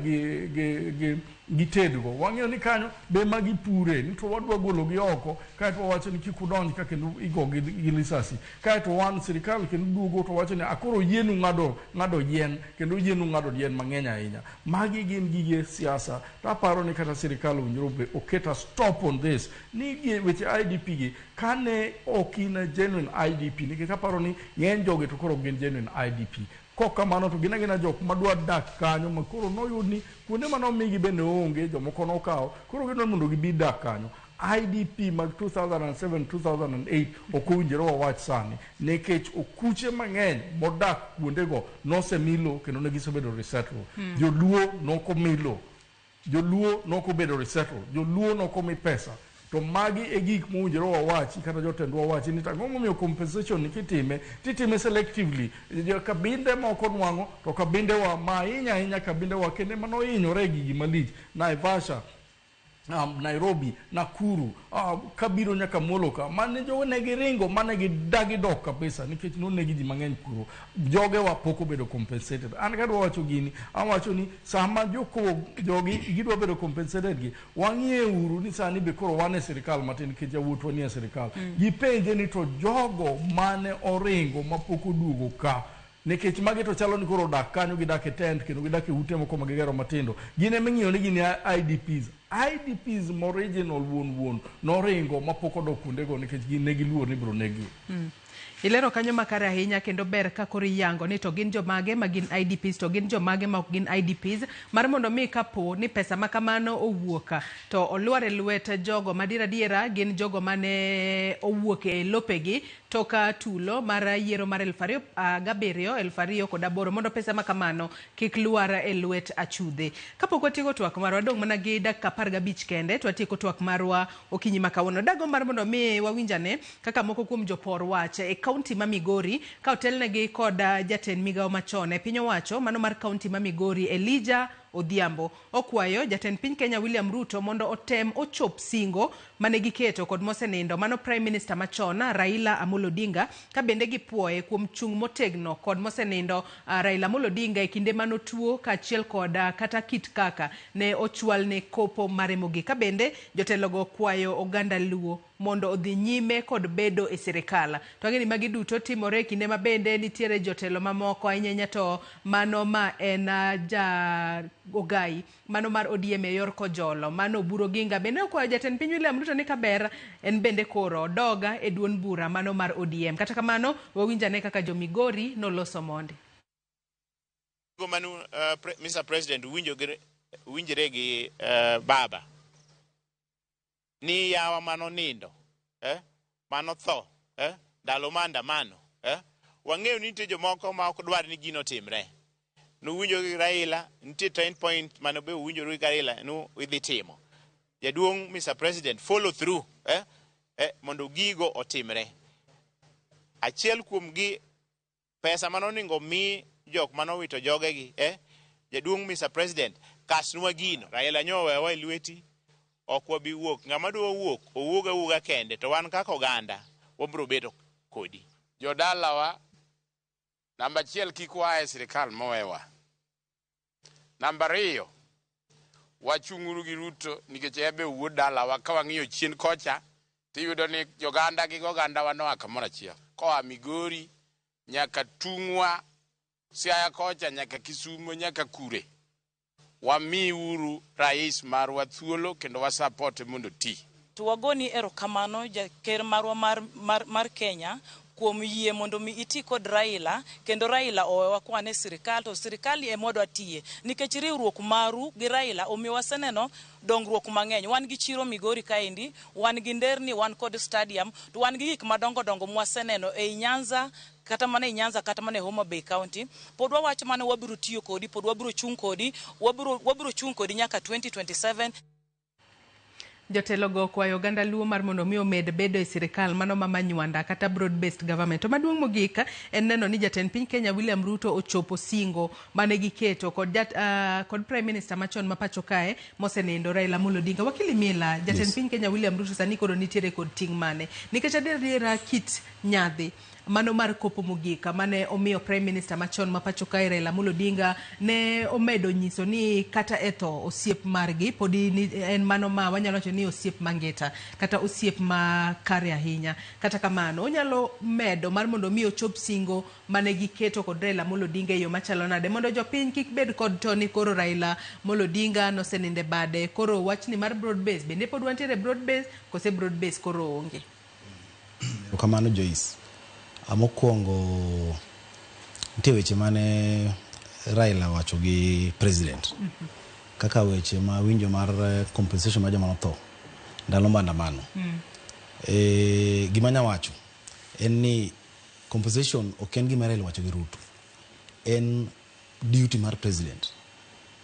gitedgo. Wang'eyo ni kanyo be ma gipure, ni to wadwa gologi oko, kaeto wawacho ni kik udonj ka kendo igogi gi lisasi. Kaeto wan sirikal kendo duogo to wacho ni akoro yienu ng'ado yien, kendo yienu ng'ado yien mang'eny ahinya. Magi gin gige siasa. To aparo ni kata sirikal owinjore be oket a stop on this. Ni weche IDP gi, kane ok in a genuine IDP, nikech aparo ni ng'eny jogi to koro gin genuine IDP. Kok kamano to gin agina jok madwa dak kanyo ma koro noyud ni kuonde manomigi bende onge, jomoko nokawo, koro gidwa mondo gibi dak kanyo. IDP mag 2007 2008 ok owinjore wawach sani nikech okuche mang'eny modak kuondego nosemi lo kendo ne gisebedo resettled. Joluo nokomi lo, joluo nokobedo resettled, joluo nokomi pesa. To magi e gik mowinjore wawachi kata jotendwa wachi ni ang'o momiyo compensation ni kitime titime selectively. Kabinde moko nwang'o to kabinde wa ma ahinya ahinya kabinde wa kende manohinyore e gigi malich, Naivasha, Nairobi, Nakuru, kabiro nyaka Molo ka, mane jogo ne giringo mane gidagi dok kabisa nikech nonegi ji mang'eny kuro. Joge wa pok obedo compensated. An kadwa wacho gini, awacho ni sama jogi gidwa bedo compensated gi, wang'iye uru ni sani be koro wan e sirikal matin nikech yawuotwa nie sirikal. Gipenje ni to jogo mane oringo mapok oduogo ka, nikech magi to chalo ni koro odak kanyo, gidak e tent kendo gidak e ute moko ma gigero matindo. Gin ema ing'iyo ni gin IDPs. IDPs original wuon noringo mapok odok kuondego nikech gin ne giluor ni ibiro neg-gi. Ilero kanyo makare ahinya kendo ber ka koro iyango ni to gin jomage ma gin IDPs to gin jomage ma ok gin IDPs, mar mondo mi kapo ni pesa ma kamano owuok to olwar e lwet jogo madier gin jogo mane owuok e lopegi toka tulo mar yiero mar 2007 2008 mondo pesa ma kamano kik lwar e lwet achudhe. Kapok watieko twak marwa, dong' mana gi dakika 15 kende to watieko twak marwa okinyi ma kawuono. Dago mar mondo mi wawinjane kaka moko kuom jopor wach e kaunti ma Migori ka otelnegi kod jatend migawo machon e piny owacho mano mar kaunti ma Migori Elijah Odhiambo. Okwayo jatend piny Kenya William Ruto mondo otem ochop singo mane giketo kod mosenindo mano Prime Minister machon Raila Amolo Odinga, ka bende gipuoye kuom chung' motegno kod mosenindo Raila Amolo Odinga e kinde manotuo kaachiel kod kata kit kaka ne ochwalne kopo mare mogik. Ka bende jotelogo kwayo oganda Luo mondo odhi nyime kod bedo e sirikal. To ang'e ni magi duto timore e kinde ma bende nitiere jotelo mamoko ahinya ahinya to mano ma en ja Ogai mano mar ODM e yor Kojolo mano Oburu Oginga bende okwayo jatend piny William Ruto ni kaber en bende koro odoga e duond bura mano mar ODM. Kata kamano wawinj ane kaka jo Migori noloso mondi. Manu, Mr. President winjore gi baba ni yawa mano nindo mano tho ndalo maandamano wang'eyo ni nitie jomoko ma ok dwar ni gino timre. Nuwinjo gi Raila nitie 10 point mane be uwinjoru gi Raila nu idhi timo. Jaduong' Mr. President follow through mondo gigo otimre. Achiel kuom gi pesa manoningo mi jok manowito jogegi jaduong' Mr. President kasnwa gino. Raila nyowewa e lweti ok wabi wuok. Ng'ama dwa wuok owuog awuoga kende to wan kaka oganda wabiro bedo kodi. Jodalawa, namba achiel kik waa e sirikal mowewa. Namba ariyo, wachung'uru gi Ruto nikech en be owuod dalawa. Ka wang'iyo chien kocha tiyudo ni joganda gi ogandawa noa kamoro achiel. Koa Migori nyaka Tung'wa, Siaya kocha nyaka Kisumo nyaka Kure. Wamiuru rais marwa thuolo kendo wasapote mondo oti. To wagoni erokamano jaker marwa mar Kenya kuom yie mondo mi iti kod Raila kendo Raila owewa kwan e sirikal to sirikal ema wadwa tiye nikech riwruok maru gi Raila omiyo waseneno dongruok mang'eny. Wan gi chiro Migori kaendi, wan gi nderni, wan kod stadium, to wan gi gik madongo dongo mwaseneno ei Nyanza, kata mana e Nyanza kata mana e Homa Bay County. Pod wawacho mana wabiro tiyo kodi, pod wabiro chung' kodi, wabiro chung' kodi nyaka 2027. Jotelogo okwayo oganda Luo mar mondo mi omed bedo e sirikal mano ma Manywanda kata broad based government. To maduong' mogik en neno ni jatend piny Kenya William Ruto ochopo singo mane giketo kod kod Prime Minister machon ma pacho kae mosenindo Raila Amolo Odinga. Wakili Mila, jatend piny Kenya William Ruto sani koro nitiere kod ting' mane? Nikech adiera kit nyadhi mano mar kopo mogik mane omiyo Prime Minister machon ma pacho kae Raila Amolo Odinga ne omedo nyiso ni kata e tho osiep margi podi en mano ma wanyalo wacho ni osiep mangita kata osiep ma kare ahinya. Kata kamano onyalo medo mar mondo mi ochop singo mane giketo kod Raila Amolo Odinga e yo machalo nade mondo jopiny kik bed kod to ni koro Raila Amolo Odinga noseninde bade, koro wachni mar broad base bende pod wantiere broad base kose broad base koro onge? Kamano Joyce. Mokwongo nitie weche mane Raila wacho gi president kaka weche ma winjo mar compensation mar joma notho ndalo maandamano. Gima anya wacho en ni compensation ok en gima Raila wacho gi Ruto, en duty mar president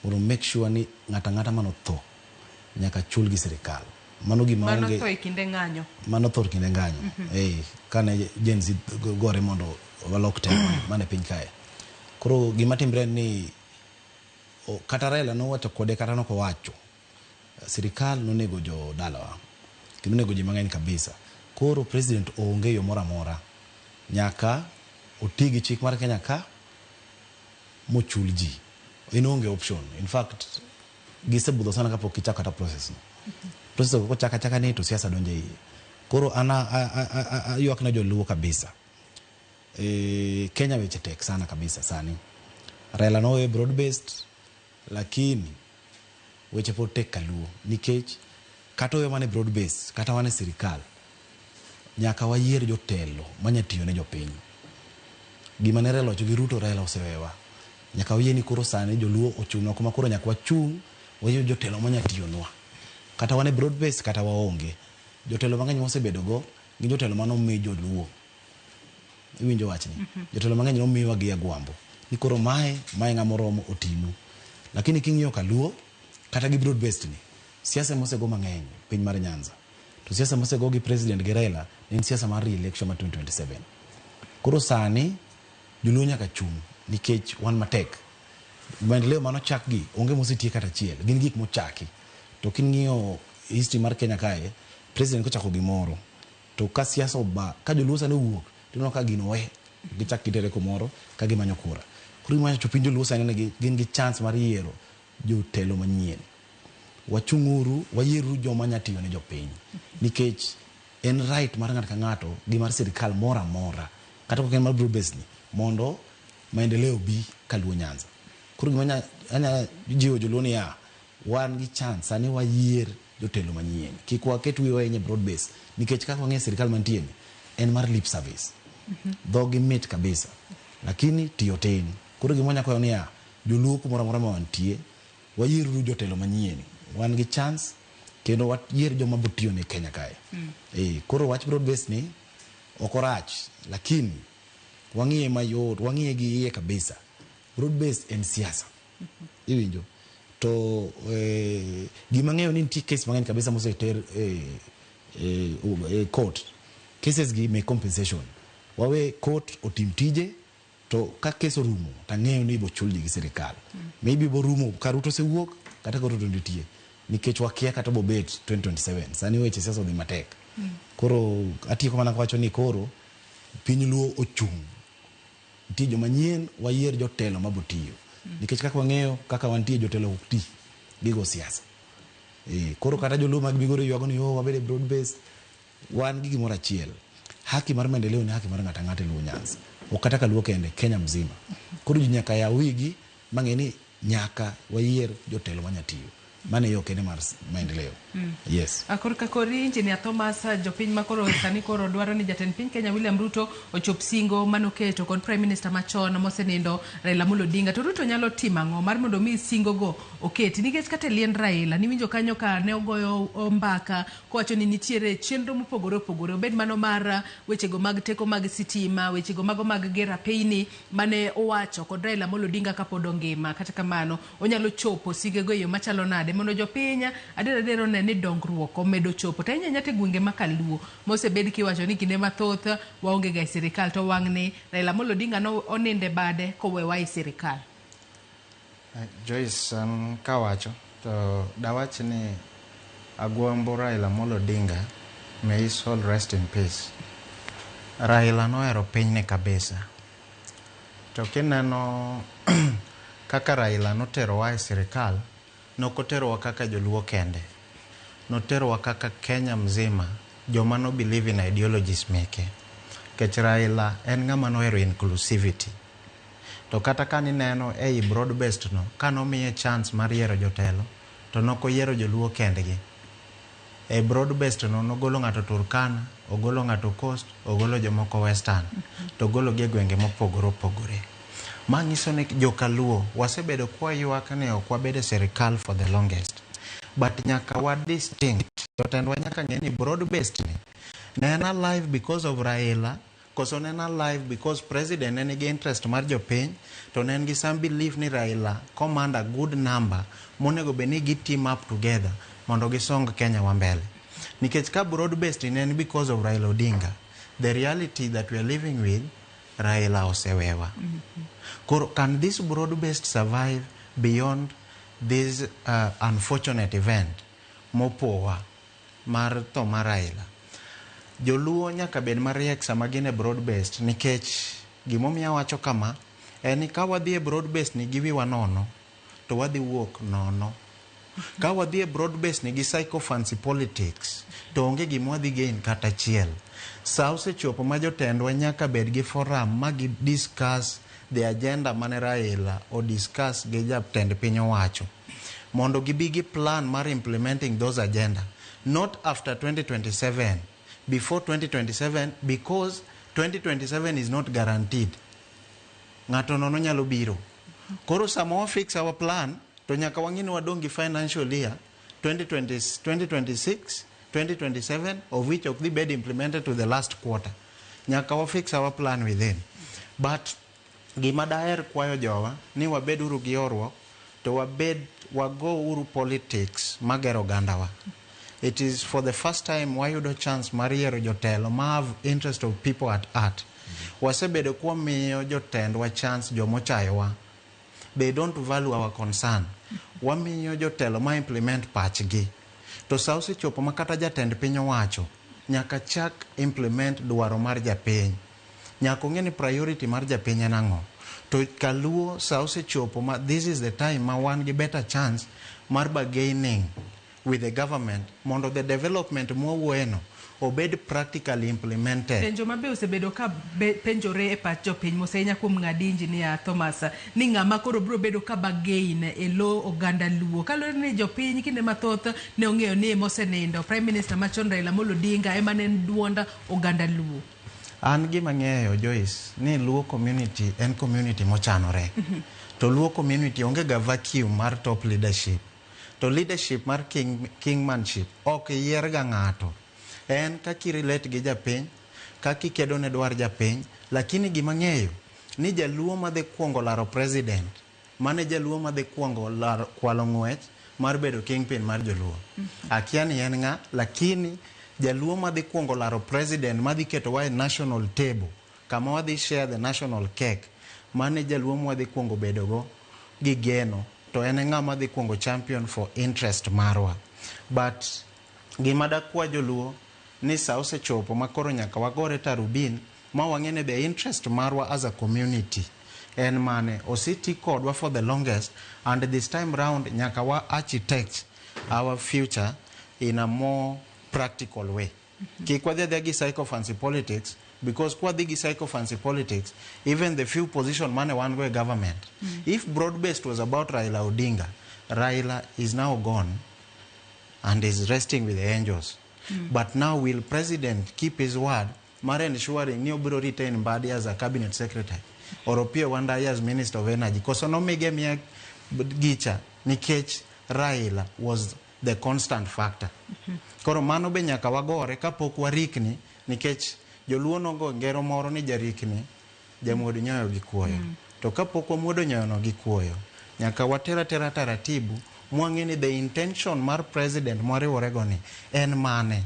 mondo make sure ni ng'ato ang'ata manotho nyaka chul gi sirikal. Mano gima onge. Mano tho e kinde ng'anyo. Mano tho e kinde ng'anyo. Kane Gen Z gore mondo walok telo mane piny kae. Koro gima timre en ni kata Raila nowacho kode kata nokowacho, sirikal nonego jo dalawa kendo onego ji mang'eny kabisa. Koro president onge yo moro amora, nyaka oti gi chik mar Kenya ka mochul ji. En onge option. In fact, gisebudho sana kapok gichako kata process no. Process kochaka achaka ni to siasa donjo e iye. Koro an aywak ne joluo kabisa. Kenya weche tek sana kabisa sani. Raila nowe broad based, lakini weche pod tek kaluo nikech kata owe mana broad based kata wan e sirikal nyaka wayier jotelo manya tiyo ne jopiny. Gima ne Raila owacho gi Ruto, Raila osewewa. Nyaka wayie ni koro sani joluo ochung'nwa kuma koro nyaka wachung' wayier jotelo manya tiyonwa. Kata wan e broad base kata waonge. Jotelo mang'eny mwasebedo go gin jotelo manomi joluo. Iwinjo wachni? Jotelo mang'eny nomiwa gi agwambo. Ni koro mae ng'ama oromo otinu. Lakini king'iyo kaluo kata gi broad based ni, siasa mosego mang'eny piny mar Nyanza. To siasa mosego gi president gi Raila en siasa mar re-election mar 2027. Koro sani joluo nyaka chung' nikech wan matek. Maendeleo manochak gi onge mosetiek kata achiel, gin gik mochaki. To king'iyo history mar Kenya kae, president kochako gimoro to ka siasa oba, ka joluo sani owuok, tineno ka gino we gichak gitere kumoro ka gimanyo kura. Koro gima wacho piny joluo sani ni gin gi chance mar yiero jotelo manyien. Wachung'uru, wayieruru joma nya tiyo ne jopiny. Nikech en right mar ng'ato ka ng'ato gi mar sirikal moro amora, kata ok en mar broad base ni, mondo maendeleo bi kaluo Nyanza. Koro gima anya jiwo joluo niya, wan gi chance sani wayier jotelo manyien. Kik waket wiwa ahinya e broad base, nikech kaka wang'eyo sirikal mantie ni, en mar lip service. Dhogi mit kabisa, lakini tiyo tin. Koro gima wanya kwayo niya, joluo kumoro amora ma wantie, wayieruru jotelo manyien. Wan gi chance kendo wayier joma biro tiyo ne Kenya kae. Koro wach broad base ni ok orach, lakini wang'iye mayot, wang'iye gi iye kabisa. Broad base en siasa. Iwinjo? To gima ng'eyo ni nitie case mang'eny kabisa moseter court. Cases gi make compensation. Wawe court otim tije, to ka case orumo, tang'eyo ni ibo chul ji gi sirikal. Maybe bo rumo ka Ruto osewuok, kata ka Ruto nitie. Nikech wakia kata bobet 2027. Sani weche siasa odhi matek. Koro atieko mana kawacho ni koro piny luo ochung'. Nitie joma nyien, wayier jotelo mabotiyo. Nikech kaka wang'eyo, kaka wantie jotelo ok ti, gigo siasa. Koro kata joluo mag Migori ywago ni oh, wabede broad base, wan gi gimoro achiel. Haki mar maendeleo ni haki mar ng'ato ang'ata e Luo Nyanza. Ok kata ka Luo kende, Kenya mzima. Koro ji nyaka yaw wigi mang'e ni nyaka wayier jotelo manya tiyo. Mano e yo kende mar maendeleo. Yes. Korka kori Engineer Thomas, jopiny ma koro sani koro dwaro ni jatend piny Kenya William Ruto ochop singo manoketo kod Prime Minister machon mosenindo Raila Amolo Odinga. To Ruto nyalo timo ang'o mar mondo mi singo go oketi? Nikech kata e liend Raila niwinjo kanyo ka ne ogoyo mbaka kowacho ni nitiere chenro mopogore opogore, obed mano mar wechego mag teko mag sitima, wechego mago mag gero apeyni mane owacho kod Raila Amolo Odinga kapod ongima. Kata kamano onyalo chopo sigego e yo machalo nade mondo jopiny adier adier one ni dongruok omedo chopo to ahinya ahinya to e gwenge ma kaluo mosebed kiwacho ni kinde mathoth waonge ga e sirikal to wang'ni Raila Amolo Odinga no oninde bade kowewa e sirikal. Joyce, an kawacho to dawach ni agwambo Raila Amolo Odinga, may his soul rest in peace. Raila nohero pinyni kabisa. To kineno kaka Raila noterowa e sirikal, nokoterowa kaka joluo kende. Noterowa kaka Kenya mzima, joma no believe in ideologies meke. Nikech Raila en ng'ama nohero inclusivity. To kata ka nineno ei broad based no, kanomiye chance mar yiero jotelo, to nokoyiero joluo kendgi. E broad based no nogolo ng'ato Turkana, ogolo ng'ato Coast, ogolo jomoko Western, to ogologi e gwenge mopogore opogore. Ma nyiso ni jokaluo wasebedo kwaywak ni ok wabedo e sirikal for the longest. But nyaka wa distinct. Jotendwa nyaka ng'e ni broad based ni ne en alive because of Raila, koso ne en alive because president ne nigi interest mar jopiny, to ne en gi some belief ni Raila command a good number monego bed ni gi team up together mondo gisong Kenya wa mbele. Nikech ka broad based ne en because of Raila Odinga, the reality that we are living with, Raila osewewa. Koro can this broad based survive beyond this unfortunate event mopowa mar tho mar Raila? Joluo nyaka bed mariek sama gin e broad based, nikech gimomiyo awacho kama en ni ka wadhi e broad based ni gi wiwa nono to wadhi wuok nono. Ka wadhi e broad based ni gi sycophancy politics to onge gima wadhi gain kata achiel. Sa osechopo ma jotendwa nyaka bed gi forum ma gi discuss the agenda mane Raila o discuss gi jatend piny owacho mondo gibi gi plan mar implementing those agenda, not after 2027, before 2027, because 2027 is not guaranteed. Ng'ato nono nyalo biro. Koro sama wa fix our plan to nyaka wang'i ni wadong' gi financial year 2020, 2026, 2027, of which ok dhi bed implemented to the last quarter. Nyaka wa fix our plan within. But gima daher kwayo jowa ni wabed uru gi horuok to wabed wago uru politics magero ogandawa. It is for the first time wayudo chance mar yiero jotelo ma have interest of people at heart. Wasebedo kwamiyo jotendwa chance jomochayowa. They don't value our concern. Wamiyo jotelo ma implement pachgi. To sa osechopo ma kata jatend piny owacho nyaka chak implement dwaro mar japiny. Nyaka ong'e ni priority mar japiny en ang'o. To kaluo sa osechopo ma this is the time ma wan gi better chance mar bargaining with the government mondo the development mwawuoyeno obed practically implemented. Penjo ma be osebedo ka be, penjore e pach jopiny mos ahinya kuom ng'adi Engineer Thomas ni ng'ama koro biro bedo ka bargain e lo oganda Luo. Kaluwore ni jopiny kinde mathoth ne ong'eyo ni mosenindo Prime Minister machon Raila Amolo Odinga ema ne en duond oganda Luo. An gima ng'eyo Joyce ni Luo community en community mochanore. To Luo community onge ga vacuum mar top leadership. To leadership mar kingmanship ok yier ga ng'ato. En kaka i-relate gi japiny, kaka ikedo ne dwar japiny, lakini gima ng'eyo ni jaluo madhi kuongo laro president, mane jaluo madhi kuongo laro kwalo ng'wech mar bedo kingpin mar joluo. Akia ni en ng'a, lakini jaluo madhi kuongo laro president madhi ketowa e national table, kama wadhi share the national cake, mane jaluo mwadhi kuongo bedogo gi geno, to en e ng'ama dhi kuongo champion for interest marwa. But gima dakwa joluo ni sa osechopo ma koro nyaka wagore tarubin ma wang'e ni the interest marwa as a community en mane oseti kodwa for the longest, and this time round nyaka wa architect our future in a more practical way. Kik wadhi adhiya gi sycophancy politics, because kwadhi gi sycophancy politics, even the few position mane wan go e government, if broad based was about Raila Odinga, Raila is now gone and is resting with the angels. But now will president keep his word mar ensuring ni obiro retain Mbadi as a cabinet secretary or Opiyo Wandayi as minister of energy? Koso nomige miya gicha nikech Raila was the constant factor. Koro mano be nyaka wagore kapok warikni, nikech joluo nogo ngero moro ni jarikni jamuod nyoyo gi kuoyo. To kapok wamuodo nyoyono gi kuoyo, nyaka water atera taratibu mwang'e ni the intention mar president mwariworego ni en mane.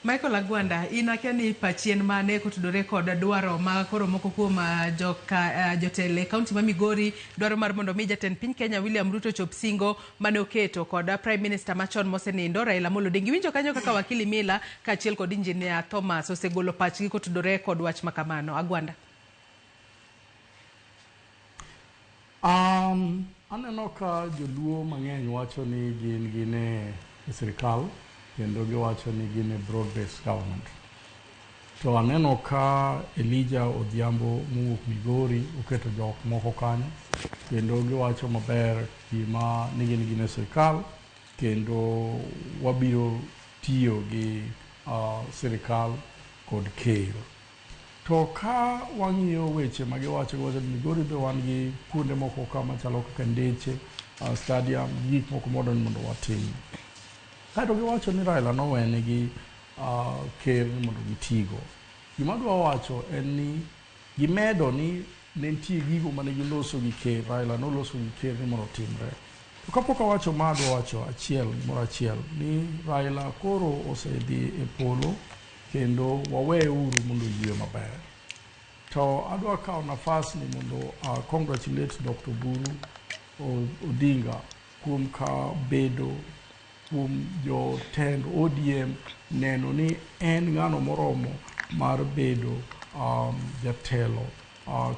Michael Agwanda, in akia ni pachi en mane kotudore kod dwaro ma koro moko kuom joka jotelo e kaunti ma Migori dwaro mar mondo mi jatend piny Kenya William Ruto chop singo mane oketo kod Prime Minister machon mosenindo Raila Amolo Odinga. Iwinjo kanyo kaka wakili Mila kaachiel kod Engineer Thomas osegolo pachgi kotudore kod wach makamano. Agwanda. Aneno ka joluo mang'eny wacho ni gin e sirikal kendo giwacho ni gin e broad based government. To aneno ka Elijah Odhiambo mowuok Migori oketo jok moko kanyo kendo giwacho maber gima ni gin e sirikal kendo wabiro tiyo gi sirikal kod ker. To ka wang'iyo weche ma giwacho, giwacho ni Migori be wan gi kuonde moko ka machalo kaka Ndeche, stadium, gi gik moko modwa ni mondo watim. Kaeto giwacho ni Raila nowenegi ker ni mondo gitigo. Gima adwa wacho en ni gimedo ni ne nitie gigo mane giloso gi ker, Raila noloso gi ker ni mondo otimre. To kapok awacho ma adwa wacho achiel gimoro achiel ni Raila koro osedhi e polo kendo wawe uru mondo oyue maber. To adwa kawo nafas ni mondo congratulate Dr. Oburu Odinga kuom ka bedo kuom jotend ODM neno ni en ng'ano moromo mar bedo jatelo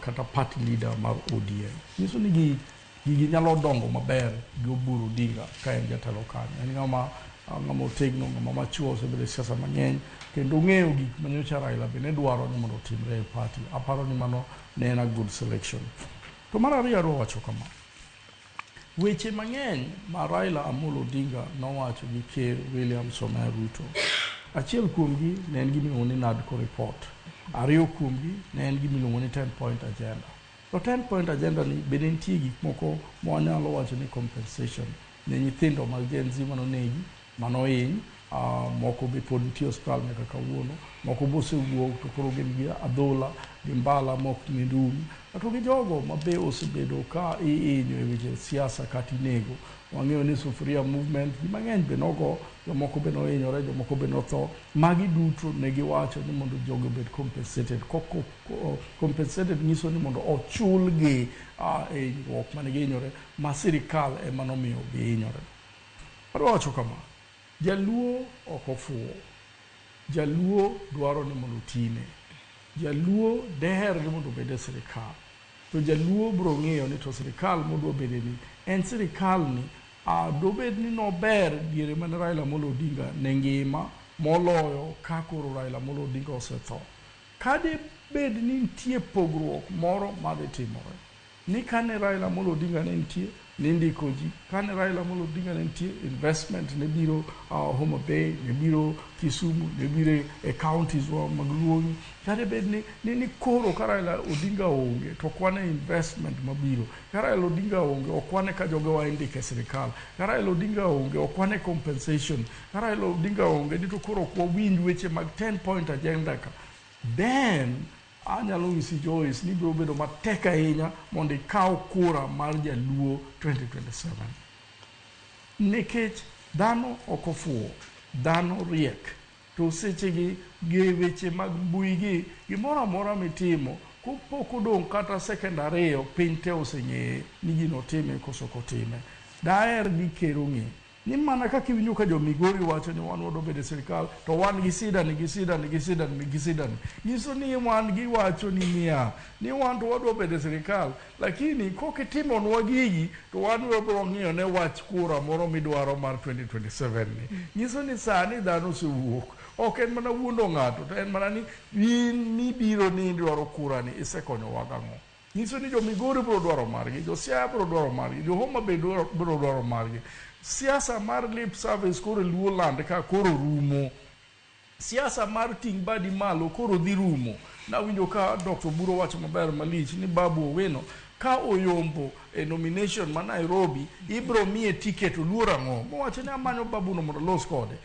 kata party leader mar ODM. Nyiso ni gigi nyalo dongo maber gi Oburu Odinga ka en jatelo kanyo. En ng'ama otegno, ng'ama machuo, osebedo e siasa mang'eny kendo ong'eyo gik manyocha Raila be ne dwaro ni mondo otimre e party. Aparo ni mano ne en a good selection. To mar ariyo adwa wacho kama. Weche mang'eny ma Raila Amolo Odinga nowacho gi Ker William Samoei Ruto. Achiel kuomgi ne en gima iluongo ni NADCO report. Ariyo kuomgi ne en gima iluongo ni 10 point agenda. To 10 point agenda ni bende nitie gik moko ma wanyalo wacho ni compensation ne nyithindo mag Gen Z manonegi, manohiny Moko be pod nitie e osiptal nyaka kawuono, moko be osewuok to koro gin gi adhola gi mbala mok rum. To gi jogo ma be osebedo ka ihinyo e weche siasa kata inego. Wang'eyo ni Sufuria movement ji mang'eny be nogo, jomoko be nohinyore, jomoko be notho. Magi duto ne giwacho ni mondo jogi obed compensated. Compensated nyiso ni mondo ochulgi e hinyruok mane gihinyore ma sirikal ema nomiyo gihinyore. Adwa wacho kama, jaluo ok ofuwo. Jaluo dwaro ni mondo otine. Jaluo deher ni mondo obed e sirikal. To jaluo biro ng'iyo ni to sirikal modwa bede ni en sirikal ni dobed ni nober diere mane Raila Amolo Odinga ne ngima moloyo ka koro Raila Amolo Odinga osetho. Ka debed ni nitie pogruok moro madhi timore, ni kane Raila Amolo Odinga ne nitie, nindiko ji, kane Raila Amolo Odinga ne nitie, investment ne biro Homa Bay, ne biro Kisumu, ne biro e counties wa mag Luo. Ka debed ni koro ka Raila Odinga onge, to ok wane investment mabiro. Ka Raila Odinga onge, ok wane ka jogewa indiko e sirikal. Ka Raila Odinga onge, ok wane compensation. Ka Raila Odinga onge, ni to koro ok wawinj weche mag 10 point agenda ka. Then anyalo nyisi Joyce ni biro bedo matek ahinya mondo ikaw kura mar jaluo 2027. Nikech dhano ok ofuwo, dhano riek. To sechegi gi weche mag mbui gi, gimoro amora mitimo, kopok odong' kata second 2, piny te oseng'eye ni gino otime koso ok otime. Daher ni ker ong'e ni mana kaka iwinjo ka jo Migori wacho ni wan wadwa bedo e sirikal to wan gi sida ni gi sida ni gi sida ni gi sida ni, nyiso ni wan giwacho ni niya ni wan to wadwa bedo e sirikal, lakini kok itimonwa gigi to wan wabiro ng'iyo ne wach kura moro midwaro mar 2027 ni. Nyiso ni sani dhano osewuok, ok en mana wuondo ng'ato, to en mana ni in mibiro ni idwaro kura ni isekonyowa gang'o. Nyiso ni jo Migori biro dwaro margi, jo Siaya biro dwaro margi, jo Homa Bay biro dwaro margi. Siasa mar lip service koro e Luo land ka koro rumo. Siasa mar ting' badi malo koro dhi rumo. Nawinjo ka Dr. Oburu wacho maber malich ni Babu Owino ka oyombo e nomination ma Nairobi, ibiro miye ticket, oluor ang'o? Mowacho ni amanyo Babu no mondo alos kode.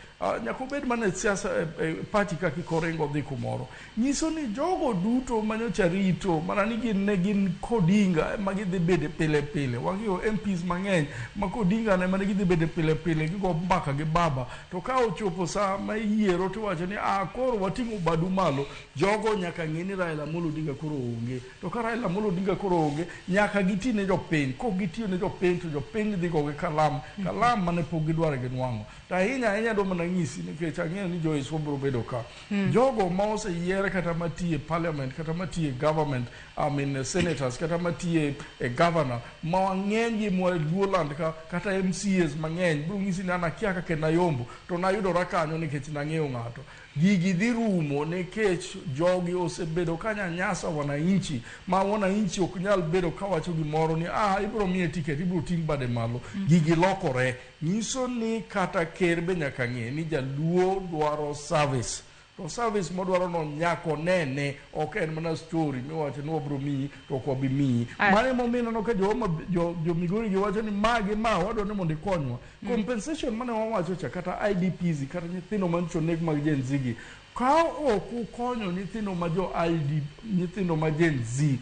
Nyaka obed mana e siasa e party ka kik oringo odhi kumoro. Nyiso ni jogo duto manyocha rito mana ni gin ne gin Kodinga ema gidhi bede pile pile. Wang'iyo MPs mang'eny ma Kodinga ne mana gidhi bede pile pile, gigo mbaka gi baba. To ka ochopo sa ma iyiero tiwacho ni koro wating'o badu malo, jogo nyaka ng'e ni Raila Amolo Odinga koro onge. To ka Raila Amolo Odinga koro onge, nyaka giti ne jopiny. Kok gitiyo ne jopiny to jopiny dhi gogi kalam, kalam mane pok gidwaro ginwang'o. To ahinya ahinya adwa mana nyisi nikech ang'eyo ni Joyce wabiro bedo ka. Jogo ma oseyier kata matiyo e parliament kata matiyo e government, I mean senators kata matiyo e governor, ma ng'eny gi mwa Luo land ka kata MCAs mang'eny biro nyisi ni an akia kaka nayombo to nayudora kanyo nikech nang'eyo ng'ato. Gigi dhi rumo nikech jogi osebedo ka nyanyasa wananchi, ma wananchi ok nyal bedo kawacho gimoro ni ibiro miye ticket, ibiro ting' bade malo. Gigi lokore. Nyiso ni kata ker be nyaka ng'e ni jaluo dwaro service. To service modwaro no nyaka onene, ok en mana story miwacho ni wabiro miyi to ok wabi miyi. Mano emomiyo ineno ka jo Migori gi wacho ni ma gi ma wadwaro ni mondo ikonywa. Compensation mane wawacho cha kata IDPs kata nyithindo manyocha oneg mag Gen Z gi, ka ok ukonyo nyithindo ma jo ID, nyithindo ma Gen Z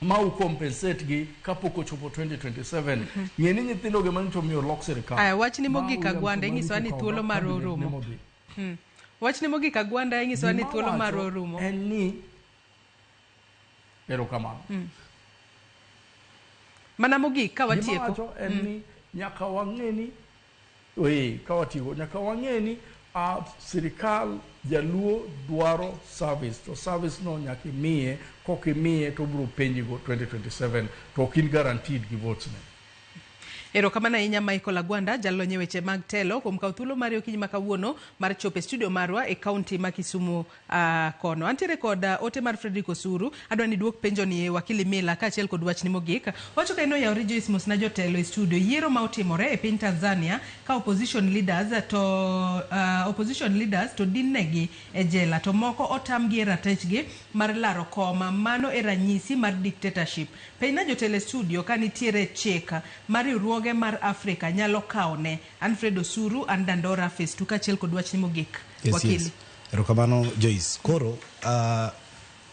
ma u compensate gi kapok ochopo 2027, ng'e ni nyithindo gi manyocha omiyo lok sirikal. Aya, wachni Ma mogik William Agwanda, Samoei inyisowa ni Ruto thuolo okawo marwa cabinet ne orumo. modhi. Wachni mogik Agwanda, inyisowa ni Gima thuolo marwa awacho orumo. En ni erokamano. Mana mogik ka Gima watieko. awacho en ni nyaka wang'e ni ka watieko nyaka wang'e ni sirikal jaluo dwaro service, to service no nyaka imiye, kok imiye to obiro penji go 2027 to ok in guaranteed gi votes ne. Erokamano ahinya Michael Agwanda, jalony e weche mag telo, kuom kawo thuolo mari okinyi ma kawuono mar chopo e studio marwa e kaunti ma Kisumu kono. Antiere kod ote mar Frederick Osuru, adwa ni duok penjo ni e wakili Mila kaachiel kod wachni mogik. Wacho ka en oyawore Joyce mosna jotelo e studio, yiero ma otimore e piny Tanzania ka opposition leaders to dinnegi e jela to moko otamgi e ratechgi mar laro koma, mano e ranyisi mar dictatorship. Penjna jotelo e studio ka nitiere chik mar riwruoge riwruoge mar Afrika nyalo kawone. Alfred Osuru, an Dandora Phase 2 kaachiel kod wachni mogik. Yes, Wakili. yes. Erokamano Joyce. Koro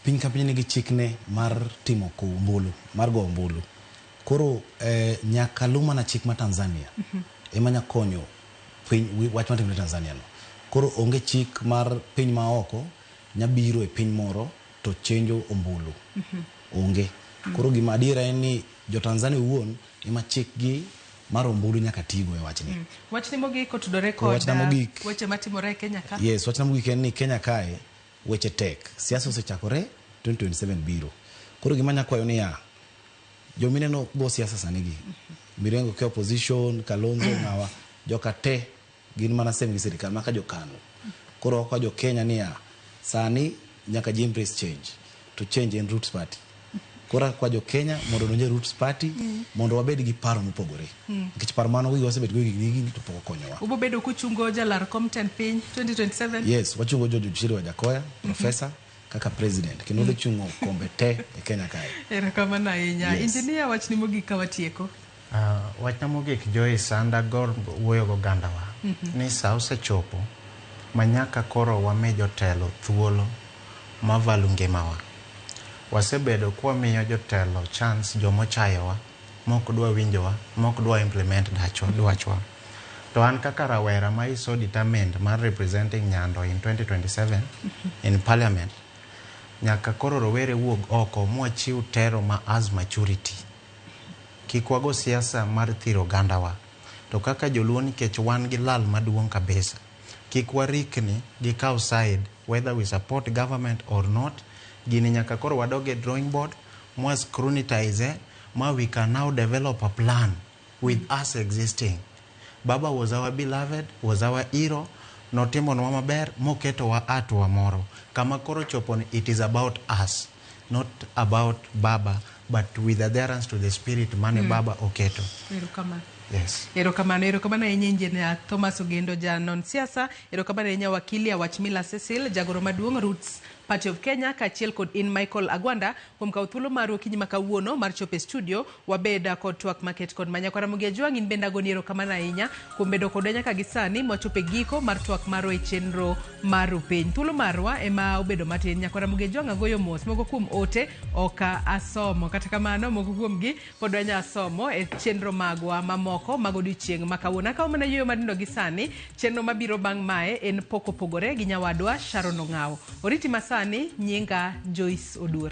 piny ka piny nigi chikne mar timo kowo ombulu, mar go ombulu. Koro nyaka luw mana chik ma Tanzania ema nya konyo piny wach matimore Tanzania no. Koro onge chik mar piny ma oko nyabiro e piny moro to chenjo ombulu. Onge. Koro gima adiera en ni jo Tanzania owuon ema chikgi mar ombulu nyaka tigo e wachni. Wachni mogik otudore Koro kod wachna mogik- weche matimore e Kenya ka. Yes, wachna mogik en ni Kenya kae weche tek. Siasa osechakore 2027 biro. Koro gima anya kwayo niya, jomineno go siasa sani gi, Mirengo ke opposition, Kalonzo ng'awa, joka te gin mana same gi sirikal maka jokano. Koro wakwa jo Kenya niya, sani nyaka ji embrace change. To change en Roots Party. Koro akwa jo Kenya mondo odonj e Roots Party mondo wabed gi paro mopogore. Nikech paro mano wasebet go higni higni to pok okonyowa. Ubo bedo kuchungo jalar kom tend piny 2027? Yes, wachungo George Muchiri Wajackoyah, professor, kaka president kendo odhi chungo kombe te e Kenya kae. Erokamano ahinya. Yes. Engineer, wachni mogik ka watieko. Wachna mogik Joyce, an dagor wuoyo gogandawa ni sa osechopo ma nyaka koro wami jotelo thuolo ma valu ngimawa. Wasebedo kwamiyo jotelo chance jomochayowa, mok dwa winjowa, mok dwa implement dachwa, dwachwa. To an kaka rawera ma is so determined mar representing Nyando in 2027 in parliament, nyaka koro rowere wuog oko mwachiw tero ma as maturity. Kik wago siasa mar thiro ogandawa. To kaka joluo nikech wan gi lal maduong' kabisa. Kik warikni gi kaw side whether we support government or not. Gini nyaka koro wadog e drawing board, mwa scrutinize, ma we can now develop a plan with us existing. Baba was our beloved, was our hero, notimonwa maber, moketowa atua moro. Kama koro chopo ni it is about us, not about Baba, but with adherence to the spirit mane Baba oketo. Erokamano. Yes. Erokamano, erokamano ahinya Engineer Thomas Ogendo janon siasa, erokamano ahinya wakili Awach Mila Cecil, jagoro maduong' Roots Party of Kenya, kaachiel kod in Michael Agwanda kuom kawo thuolo maru okinyi ma kawuono mar chopo e studio wabed kod twak maket kod manya. Ramogi Ajwang' in bende agoni erokamano ahinya kuom bedo kodwa nyaka gi sani mwachopo e giko mar twak marwa e chenro mar Rupiny. Thuolo marwa ema obedo matin. Nyakwa Ramogi Ajwang' agoyo mos moko kuom ote ok asomo, kata kamano moko kuomgi pod wanya somo e chenro magwa mamoko mag odiochieng' ma kawuono. Akawo mana yueyo matindo gi sani, chenro mabiro bang' mae en pok opogore gi nyawadwa Sharon Ong'awo. Oriti masani, nyinga Joyce Oduor.